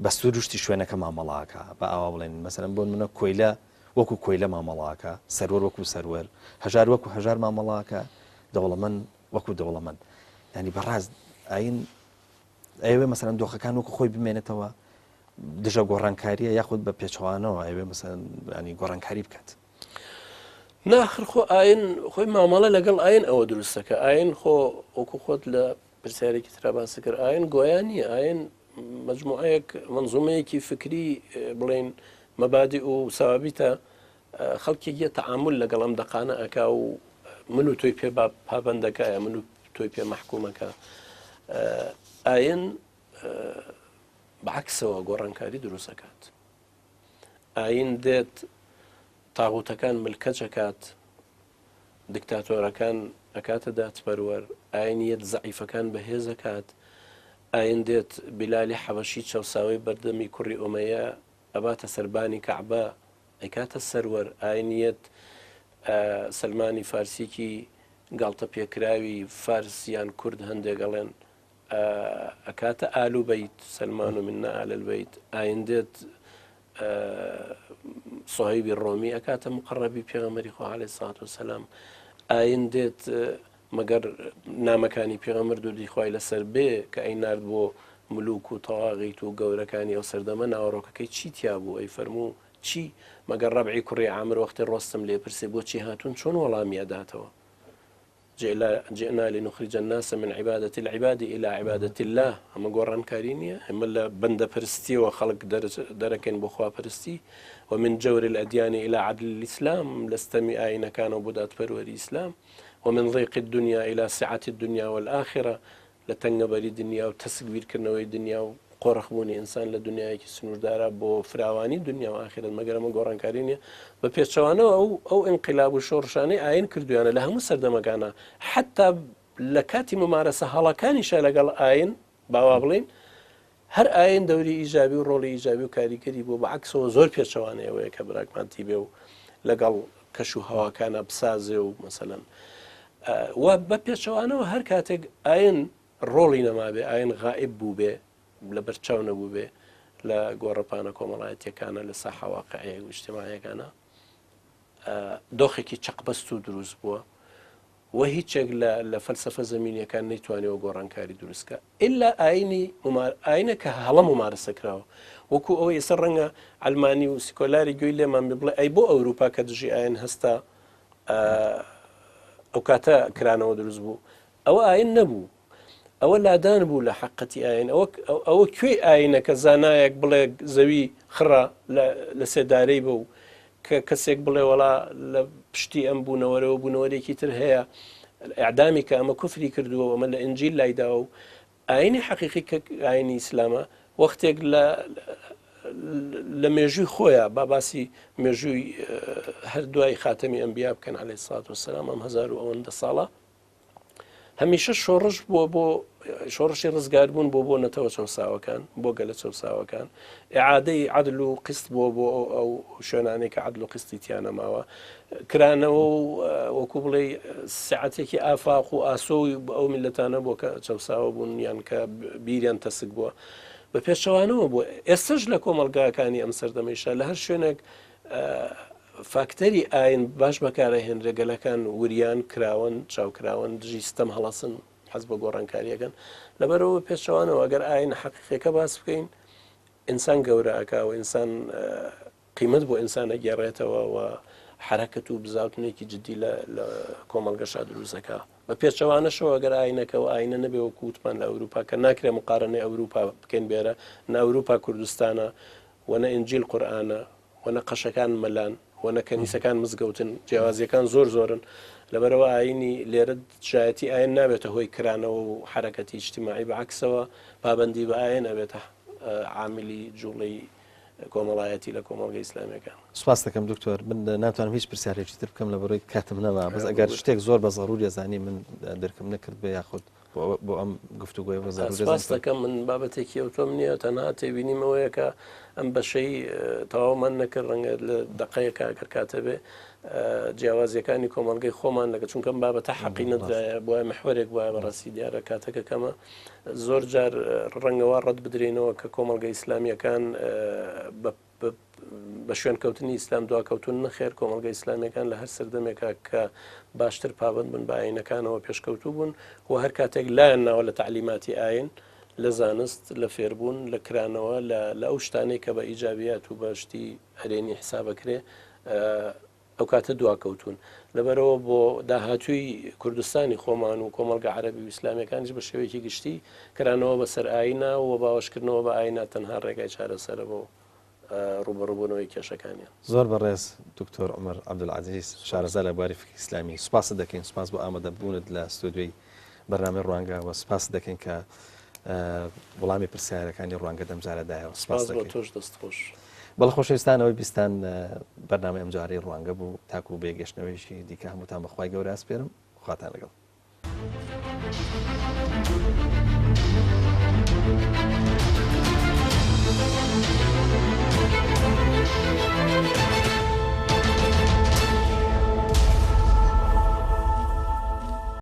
بە سروشتی شوێنەکە مامەڵە ئەکا، با ئاوا بڵێین، مەسەلەن بۆ نموونە کۆیلە وەکو کۆیلە مامەڵە ئەکا، سەروەر وەکو سەروەر، هەژار وەکو هەژار مامەڵە ئەکا، دەوڵەمەند وەکو دەوڵەمەند. یانی بەڕاست ئاین ئەیەوێ مەسەلەن دۆخەکان وەکو خۆی بمێنێتەوە، دژە گۆڕانکاریە یاخود بە پێچەوانەوە ئەیەوێ مەسەلەن ینی گۆڕانکاری بکات. ناخر خۆ ئاین خۆی مامەڵە لەگەڵ ئاین ئەوە دروستەکە ئاین خۆ وەکو خۆت لە پرسیارێکی ترا باست کرد ئاین گۆیا نییە ئاین مجموعەیەک منزومەیەکی فکری بڵێن مەبادی و سەوابیتە خەڵکێک یە تەعامل لەگەڵ ئەم دەقانە ئەکا و من و تۆی پێ پابەندەکە یا من و تۆی پێ مەحکومەکە ئاین بەعکسەوە گۆڕانکاری دروستەکات ئاین دێت تاغوتەکان ملکەچەکات دکتاتۆرەکان ئەکاتە دادپەروەر، ئاین یەت زەعیفەکان بەهێز ئەکات، ئاین دێت بیلالی حەبەشی چەوساوەی بەردەمی کوڕی ئومەیە ئەباتە سەربانی کەعبە ئەیکاتە سەروەر، ئاین یەت سەلمانی فارسیکی گاڵتە پێکراوی فارس یان کورد هەندێک ئەڵێن ئەکاتە ئال و بەیت، سەلمان و منا ئال البیت، ئاین دێت سوهەیبی ڕۆمی ئەکاتە مقەڕەبی پێغەمبەری خوا عەلەیهی سڵات وسەلام، ئاین دێت مەگەر نامەکانی پێغەمبەر دروودی خوای لەسەر بێ کە ئەی نارد بۆ ملوک و تەواغیت و گەورەکانی ئەو سەردەمە ناوەڕۆکەکەی چی تیا بوو ئەی فەرموو چی مەگەر ڕەبعی کوڕی عامر وەختی ڕۆستم لێ پرسێ بۆچی هاتوون چۆن وەڵامی ئەداتەوە جئنا لنخرج الناس من عبادة العباد الى عبادة اللە ئەمە گۆڕانکاری نییە ئێمە لە بەندە پەرستیەوە خەڵک دەرەکەین بۆ خواپەرستی ومن جور الأديان إلى عدل الإسلام لە ستەمی ئاینەکانەوە بۆ دادپەروەری ئیسلام ومن ضيق الدنيا إلى سعة الدنيا والآخرة لە تەنگەبەری دنیا و تەسک بیرکردنەوەی دنیا و قۆرخبوونی ئینسان لە دنیایەکی سنووردارە بۆ فراوانی دنیا و ئاخرەت، مەگەر ئەمە گۆڕانکاری نییە؟ بە پێچەوانەوە ئەو ئەو ئینقلاب و شۆڕشانەی ئاین کردویانە لە هەموو سەردەمەکانە حتا لە کاتی ممارەسە هەڵەکانیشە لەگەڵ ئاین باوا بڵین هەر ئاین دەوری ئیجابی و ڕۆڵی ئیجابی و کاریگەری بووە، بە عەکسەوە زۆر پێچەوانەی ئەوەیە کە براگمانتی بێ و لەگەڵ کەش و هەواکانە بسازێ و مەسەلەن و بە پێچەوانەوە هەر کاتێک ئاین ڕۆڵی نەمابێ، ئاین غائب بووبێ، لەبەر چاو نەبووبێ لە گۆڕەپانە کۆمەڵایەتیەکانە، لە ساحە واقعی و ئیجتماعیەکانە، دۆخێکی چەقبەستوو دروست بووە و هیچێک لە لە فەلسەفە زەمینیەکان نەیتوانیوە گۆڕانکاری دروست کا ئیلا ئاینی ممار ئاینە کە هەڵە ممارەسە کراوە وەکو ئەوەی ئێستا ڕەنگە عەلمانی و سیکۆلاری گوێی لێمان بێ بڵێ ئەی بۆ ئەوروپا کە دژی ئاین هەستا ئەو کاتە کرانەوە دروست بوو ئەوە ئاین نەبوو ئەوە لادان بوو لە حەقەتی ئاین ئەوە ئەوە کوێی ئاینە کە زانایەک بڵێ زەوی خڕە لە سێدارەی بە و کە کەسێک بڵێ وەڵا لە پشتی ئەم بوونەوەرەوە بوونەوەرێکی تر هەیە ئەعدامی کە ئەمە کوفری کردووە ئەمە لە ئینجیل لایداوە و ئاینی حەقیقی کە ئاینی ئیسلامە وەختێک لە لە مێژووی خۆیان با باسی مێژووی هەر دوای خاتەمی ئەنبیا بکەن عەلەیهی سڵات وسلام ئەم هەزار و ئەوەندە ساڵە هەمیشە شۆڕش بووە بۆ شۆڕشی ڕزگاربوون بۆ بۆ نەتەوە چەوساوەکان بۆ گەلە چەوساوەکان ئعادەی عەدل و قست بووە بۆ ئەو شوێنانەی کە عەدل و قستی تیانە ماوە کرانەوە و وەکو بڵێ سعاتێکی ئافاق و ئاسۆی ئەو میلەتانە بۆ کە چەوساوە بوون یان کە بیریان تەسک بووە بە پێچەوانەوە بووە ئێستش لە کۆمەڵگاکانی ئەم سەردەمەیشا لە هەر شوێنێک فاکتەری ئاین باش بەکارئەهێنرێ گەلەکان وریان کراوەن چاوکراوەن دژی ستەم هەڵەسن حەز بە گۆڕانکاریەکەن لەبەرەوە پێچەوانەوە ئەگەر ئاین حەقیقەکە باس بکەین ئینسان گەورە ئەکا و ئینسان قیمەت بۆ ئینسان ئەگێڕێتەوە و حرەکەت و بزاوتنێکی جدی لە کۆمەڵگەشا دروستەکە بە پێچەوانەشەوە ئەگەر ئاینەکە و ئاینە نەبێ وەکو وتمان لە ئەوروپا کە ناکرێ مقارنەی ئەوروپا بکەین بێرە نە ئەوروپا کوردستانە و نە ئینجیل قورئانە و نە قەشەکان مەلان و نە کەنیسەکان مزگەوتن، جیاوازییەکان زۆر زۆرن، لەبەرئەوە ئایینی لێرە دژایەتی ئایین نابێتە هۆی کرانەوە و حەرەکەتی ئیجتیماعی، بە عەکسەوە پابەندی بە ئایین ئەبێتە عاملی جوڵەی کۆمەڵایەتی لە کۆمەڵگە ئیسلامییەکان. سوپاست دەکەم دکتۆر، من ناتوانم هیچ پرسیارێکی تر بکەم لەبەرئەوەی کاتم نەما، بەس ئەگەر شتێک زۆر بە زەروری ئەزانی من درکم نەکردبێ یاخود بۆ ئەم گفتوگۆیە بە زەروری سپاس دەکەم من بابەتێکی ئەوتۆم نییە تەنها تێبینیم ئەوەیە کە ئەم بەشەی تەواومان نەکرد ڕەنگە لە دەقەیەکە ئەگەر کاتە بێ جیاوازیەکانی کۆمەڵگەی خۆمان لەگە چونکەم بابەتە حەقی نەدرایە بۆیە محوەرێک وایە بەڕاستی دیارە کاتەکە کەمە زۆر جار ڕەنگەوە ڕەت بدرێنەوە کە کۆمەڵگە ئیسلامیەکان بە بە شوێنکەوتنی ئیسلام دواکەوتوون، نەخێر کۆمەڵگە ئیسلامیەکان لە هەر سەردەمێکا کە باشتر پابەند بن بە ئاینەکانەوە پێشکەوتوو بوون و هەر کاتێک لایان ناوە لە تەعلیماتی ئاین لە زانست لە فێربوون لە کرانەوە لە لە ئەو شتانەی کە بە ئیجابیات و بە شتی ئەرێنی حسابەکرێ ئەو کاتە دواکەوتوون. لەبەرئەوە بۆ داهاتووی کوردستانی خۆمان و کۆمەڵگە عەرەبی و ئیسلامیەکانیش بە شێوەیەکی گشتی کرانەوە بەسەر ئاینا و باوەشکردنەوە بە ئاینا تەنها ڕێگای چارەسەرە بۆ ڕووبەڕووبوونەوەی کێشەکانیان. زۆر بەڕێز دکتۆر عومەر عەبدولعەزیز شارەزا لە بواری فیقهی ئیسلامی سوپاست دەکەین، سوپاس بۆ ئامادەبوونت لە ستۆدیۆی بەرنامەی ڕوانگە و سوپاست دەکەین کە وڵامی پرسیارەکانی ڕوانگە دەمجارە دایەوە. سوپاس بۆ تۆش دەست خۆش. بەڵێ خۆشەویستان ئەوەی بیستان بەرنامەی ئەمجارەی ڕوانگە بوو تاکو بەیەکگەشتنەوەیەکی دیکە هەمووتان بە خوای گەورە ئەسپێرم خواتان لەگەڵ.